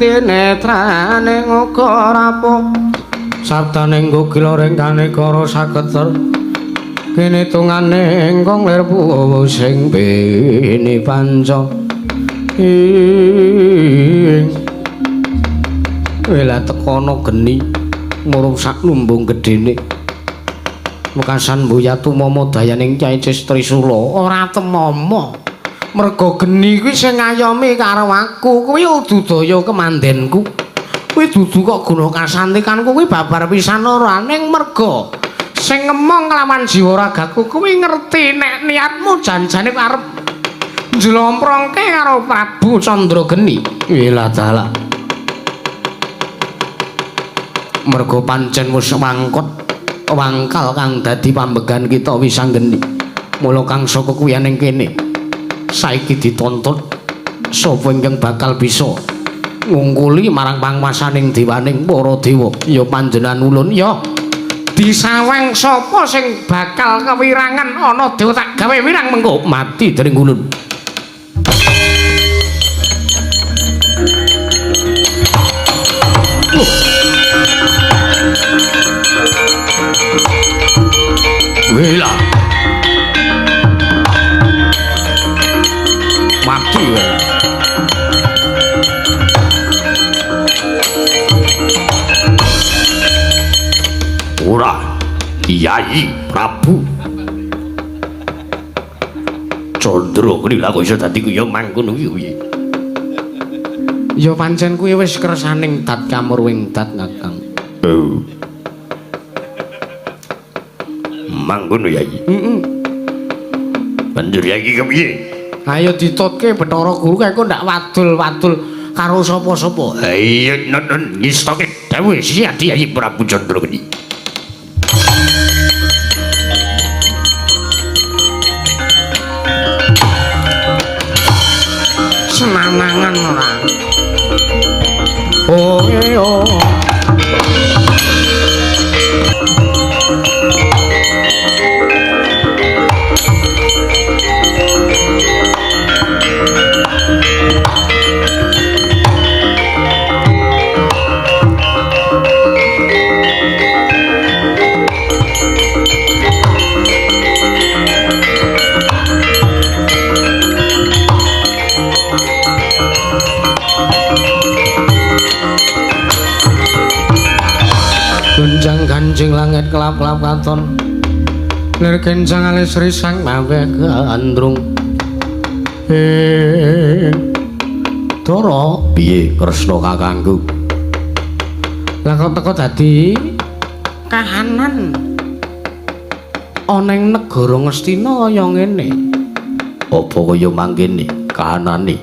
Tinetrane uga rapuh sabdaning gugila ring kanegara saketer kene tungane ingkang lir puwu sing bene panca ing wela tekono geni murung sak lumbung gedene wekasan mbuyatu momo dayaning Kyai Trisula ora temomo merga geni kuwi sing ngayomi karo aku kuwi ududaya kemandenku kuwi dudu kok guna kasantikanku kuwi babar pisan ora ning merga sing ngemong kelawan jiwa ragaku kuwi ngerti nek niatmu janjane arep njlomprongke karo Prabu Candrageni. Wela dalah merga pancen wis wangkot wangkal kang dadi pambegan kita Wisanggeni mula kang saka kuwi ning kene saiki dituntut sapa ingkang bakal bisa ngungkuli marang panguwasaning dewaning para dewa ya panjenengan ulun ya disawang sapa sing bakal kewirangan ana dewa tak gawe wirang mengko mati dening ulun. Wela mati we. Ora Kyai Prabu Candra kuwi lha kok iso dadi kaya mangkono kuwi. Ya pancen kuwi wis kersaning dat kamurwing dat Kakang. Oh. Mangkono Yai. Heeh. Banjur Yai iki kepiye? Ayo ditutke Bathara Guru kae kok ndak wadul-wadul karo sapa-sapa. Ha iya nun ngistoke dawuh siadi Yai Prabu Candra kuwi. Senanangan ora. Oh iya. Gonjang ganjing langit kelap-kelap katon lir kencang alis risang mawe gandrung. Dara piye Kresna kakangku? Lah kok teko dadi kahanan ana ing negara Ngastina kaya ngene. Apa kaya mangkene kahanane?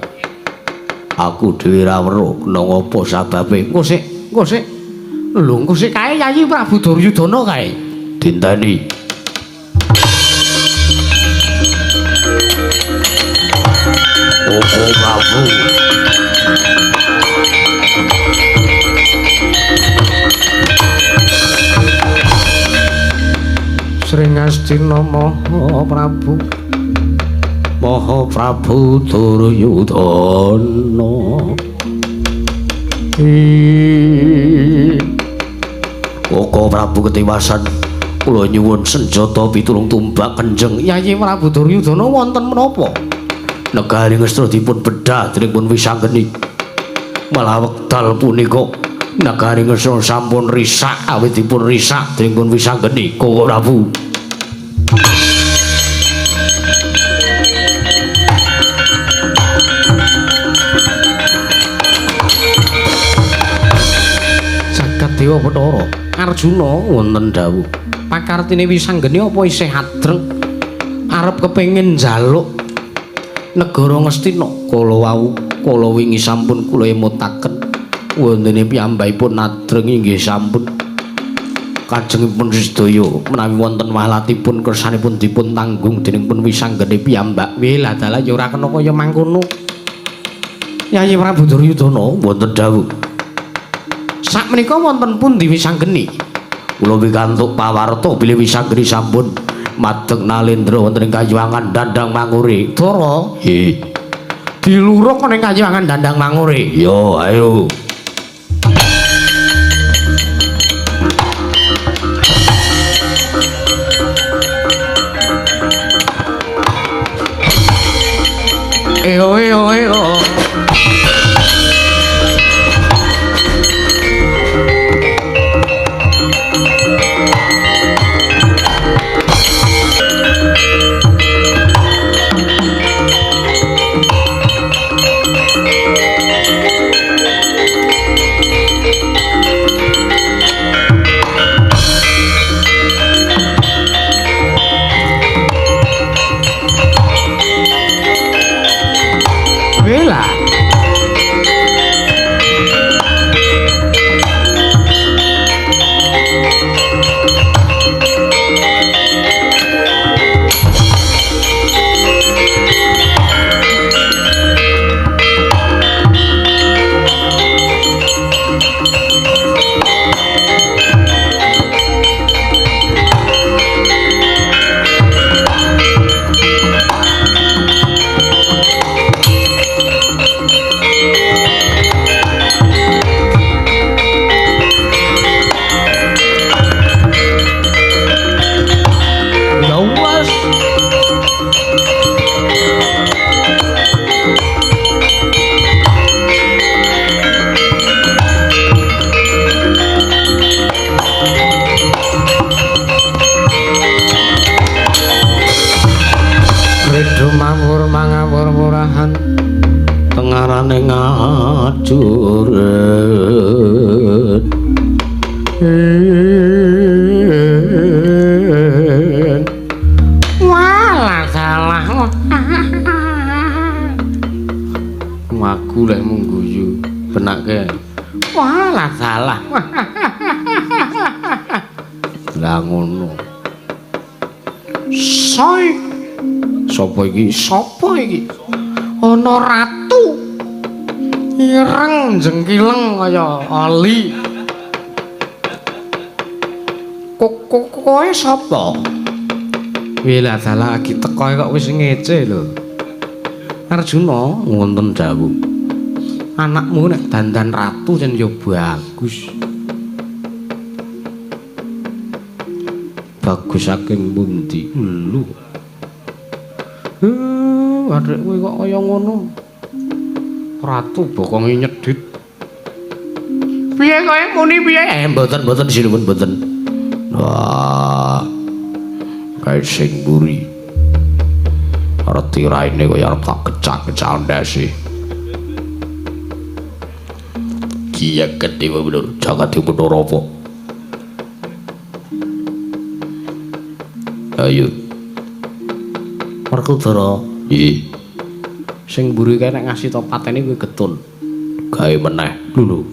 Aku dhewe ra weruh kena ngapa sababe. Engko sik, engko sik. Lho engko sik kae Yayi Prabu Duryudana kae. Dinteni. Koko Prabu. Sring Astina Maha Prabu. Maha Prabu Duryudana. Koko Prabu ketiwasan kula nyuwun senjata pitulung tumbak kenjeng. Yayi Prabu Duryudana wonten menapa? Negari Ngastina dipun bedhah dening pun Wisanggeni. Malah wekdal punika negari Ngastina sampun risak awit dipun risak dening pun Wisanggeni. Koko Prabu. Jagat Dewa Bathara Arjuna wonten dawuh. Pakartine Wisanggeni apa isih adreng arep kepengin njaluk negara Ngastina? Kala wau kala wingi sampun kula emutaken wontene piyambakipun adreng inggih sampun kajengipun sedaya menawi wonten walatipun kersanipun dipun tanggung dening pun Wisanggeni piyambak. Weh lah dalah ya ora kena kaya mangkono. Yayi Prabu Duryudana wonten dawuh. Sakmenika wonten pundi Wisanggeni? Kula pikantuk pawarta bilih Wisanggeni sampun madeg nalendra wonten ing kayuwangan Dandang Mangure. Dara, nggih. Diluruk ning kayuwangan Dandang Mangure. Yo, ayo. Walah salah. Aku lek mung guyu benake. Walah salah. Lah ngono. Soy. Sapa iki? Sapa iki? Ana ratu. Ireng jengkileng kaya oli. Kowe sapa? Wilah salah lagi teko kok wis ngece lho. Arjuna wonten dawuh. Anakmu nek dandan ratu jen ya bagus. Bagus saking pundi? Lho. Adek kowe kok kaya ngono. Ratu bokonge nyedhit. Piye kowe muni piye? Mboten sinuwun mboten. Wah. Kae sing mburi. Reti raine kaya arep tak kecak-kecak ndase. Kiya Dewa Bathara jagat Bathara apa? Ayo. Werkudara. Nggih. Sing mburi kae nek ngasih to patene kowe getun. Gawe meneh. Lho.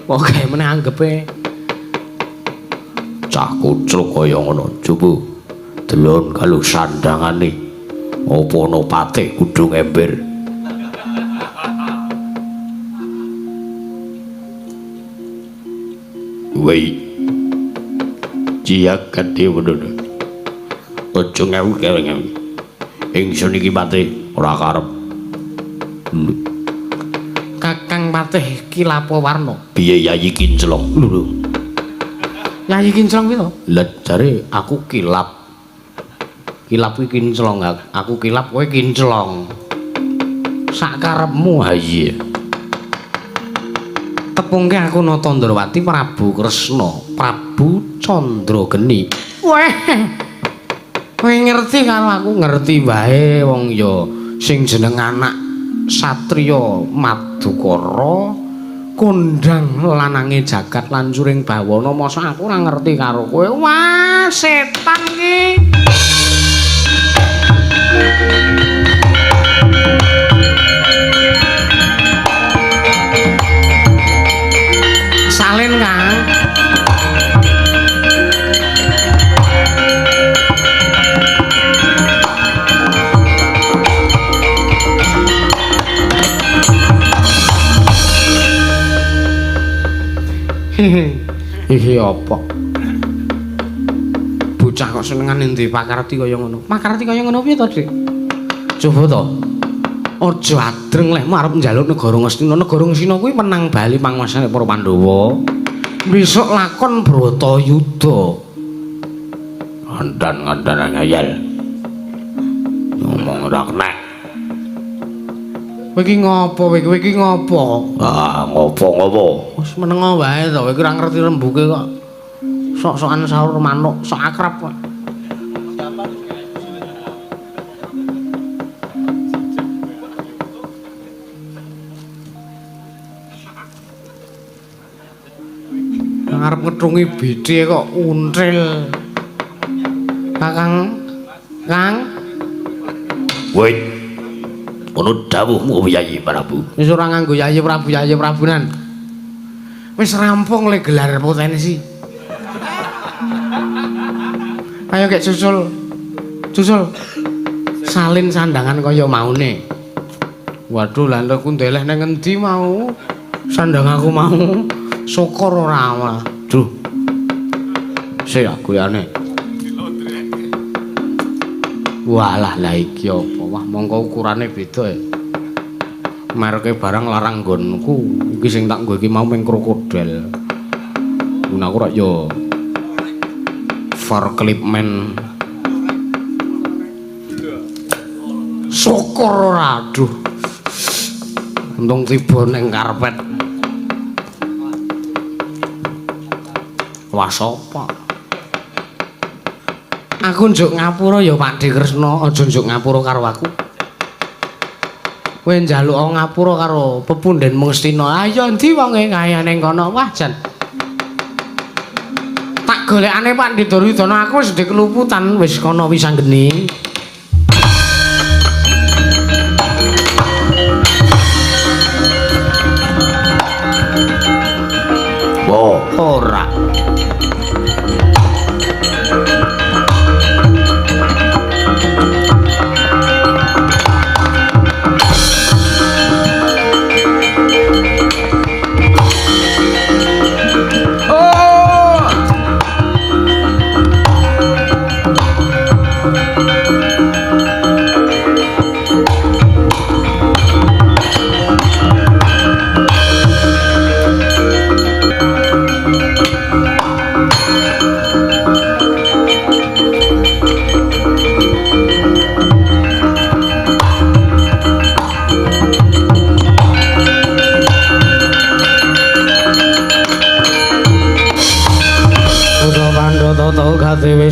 Kok gawe meneh anggepe cah kucluk kaya ngono. Coba delon kalau sandangane. Apa ana patih kudung ember. Wei. Jagat Dewa Bathara. Aja ngewu-ngewu. Ingsun iki patih ora karep. Kakang Patih Kilapawarna. Piye Yayi Kinclong? Lho. Yayi Kinclong kuwi to? Lah jare aku kilap. Kilap kuwi kinclong, aku kilap kowe kinclong. Sak karepmu ha iya. Tepungke aku Nata Ndrawati Prabu Kresna, Prabu Candrageni. Weh. Kowe ngerti karo aku ngerti wae wong ya sing jeneng anak satriya Madukara kondang lanange jagat lan curing bawana, mosok aku ora ngerti karo kowe. Wah, setan iki. Salin, Kang. Iki apa? Bocah kok senengane ndi pakarti kaya ngono. Pakarti kaya ngono piye to, Dik? Coba to. Aja adreng leh arep njaluk negara Ngastina. Negara Ngastina kuwi menang bali panguwasane para Pandhawa. Besok lakon Bratayuda. Andan-andan ngayal. Ngomong ora kenek. Kowe iki ngopo kowe? Kowe iki ngopo? Ah, ngopo-ngopo. Wis menengo wae to, kowe iki ora ngerti rembuke kok. Sok-sokan sahur manuk, sok akrab kok. Arep ngetrungi bidhe kok untril. Kakang, Kang. Wait. Ono dawuhmu Yayi Prabu. Wis ora nganggo Yayi Prabu, Yayi Prabunan. Wis rampung le gelar potensi. Ayo gek susul. Susul. Salin sandangan kaya maune. Waduh, lha aku ndeleh nang ngendi mau? Sandang aku mau. Syukur ora. Duh. Sik aku yane. Walah lah iki apa? Wah, mongko ukurane beda ya. Mereke barang larang nggonku. Iki sing tak nggo iki mau mung krokodil. Mun aku rak yo for clipman. Syukur ora, aduh. Untung tiba ning karpet. Wah, sapa? Aku njuk ngapura ya Pakde Kresna, aja njuk ngapura karo aku. Kowe njaluk ngapura karo pepunden Ngastina. Ayo endi wonge kaya ning kono. Wah jan. Tak golekane Pak Duryudana aku wis dikeluputan wis kono Wisanggeni. Oh, ora.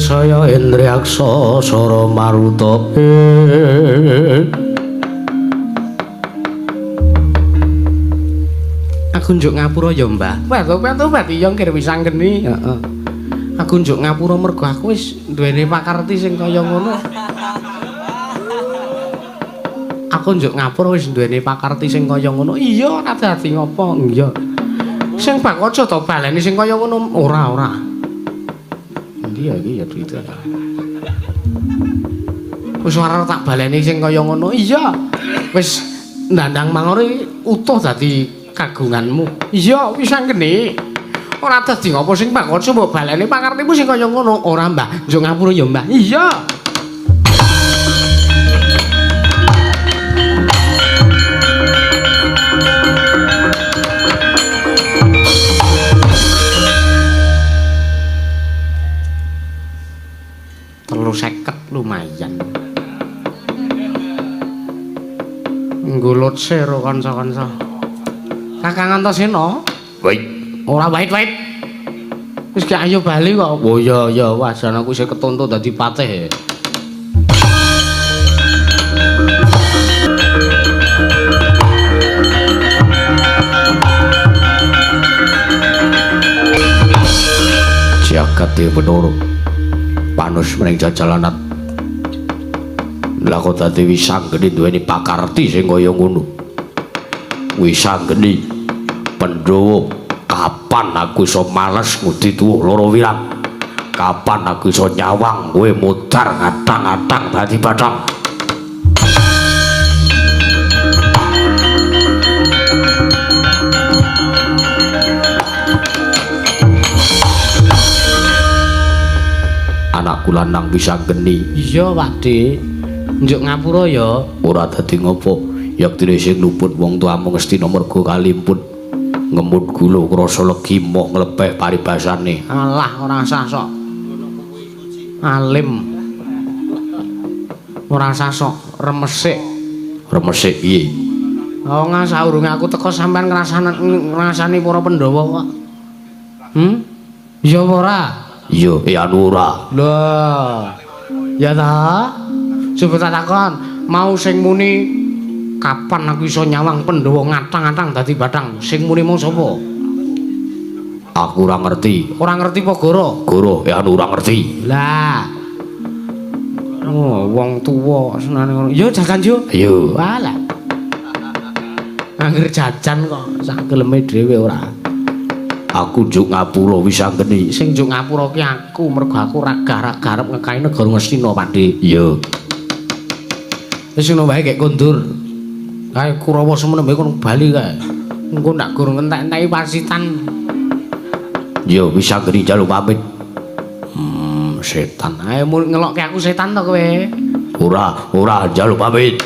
Saya Indriyaksa Sara Maruta. Aku njuk ngapura ya, Mbah. Wah, iya nggih Wisanggeni. Heeh. Aku njuk ngapura mergo aku wis duweni pakarti sing kaya ngono. Aku njuk ngapura wis duweni pakarti sing kaya ngono. Iya, ora dadi ngopo. Iya. Sing bak aja to baleni sing kaya ngono. Ora, ora. Iya iki ya duit. Wis ora tak baleni sing kaya ngono. Iya. Wis ndandang mangore utuh dadi kagunganmu. Iya, Wisanggeni. Ora dadi ngopo sing bak aja mbok baleni pakartimu sing kaya ngono. Ora, Mbah. Njuk ngapura ya, Mbah. Iya. Seket lumayan. Nggulut sero kanca-kanca. Kakang Antasena. Wait. Ora wait-wait. Wis gak ayo bali kok. Oh iya iya, wah jan aku isih ketonto dadi patih. Jagat Dewa Bathara. Panus mring jajalanat. Lah kok dadi Wisanggeni duweni pakarti sing kaya ngono. Wisanggeni Pandhawa, kapan aku iso males ngudi tuwuh loro wirang? Kapan aku iso nyawang kowe mudhar ngatang-atang dadi bathang? Anakku lanang Wisanggeni. Iya, Pakde. Njuk ngapura ya. Ora dadi ngopo. Yektine sing luput wong tuamu Ngastina merga kalimpun. Ngemut gula krasa legi moh nglepeh paribasane. Alah, ora usah sok. Alim. Ora usah sok remesik. Remesik piye? Oh, saurunge aku teko sampean ngrasani para Pandhawa kok. Iya apa ora? Iya, anu ora. Lho. Ya ta? Coba tak takon, mau sing muni kapan aku iso nyawang Pandhawa ngatang-atang dadi bathang? Sing muni mau sapa? Aku ora ngerti. Ora ngerti apa goro? Goro, anu ora ngerti. Lah. Oh, wong tuwa senane ngono. Yo jajan yo. Ayo. Walah. Angger jajan kok sak geleme dhewe ora. Aku njuk ngapura Wisanggeni. Sing njuk ngapura ki aku mergo aku ragah-ragah arep ngekahi negara Ngastina, Pakde. Iya. Wis ngono wae kek kondur. Kae Kurawa semene bae kono bali kae. Engko ndak gur ngentek-enteki pasitan. Iya, Wisanggeni njaluk pamit. Setan. Ayo ngelokke aku setan to kowe. Ora, ora njaluk pamit.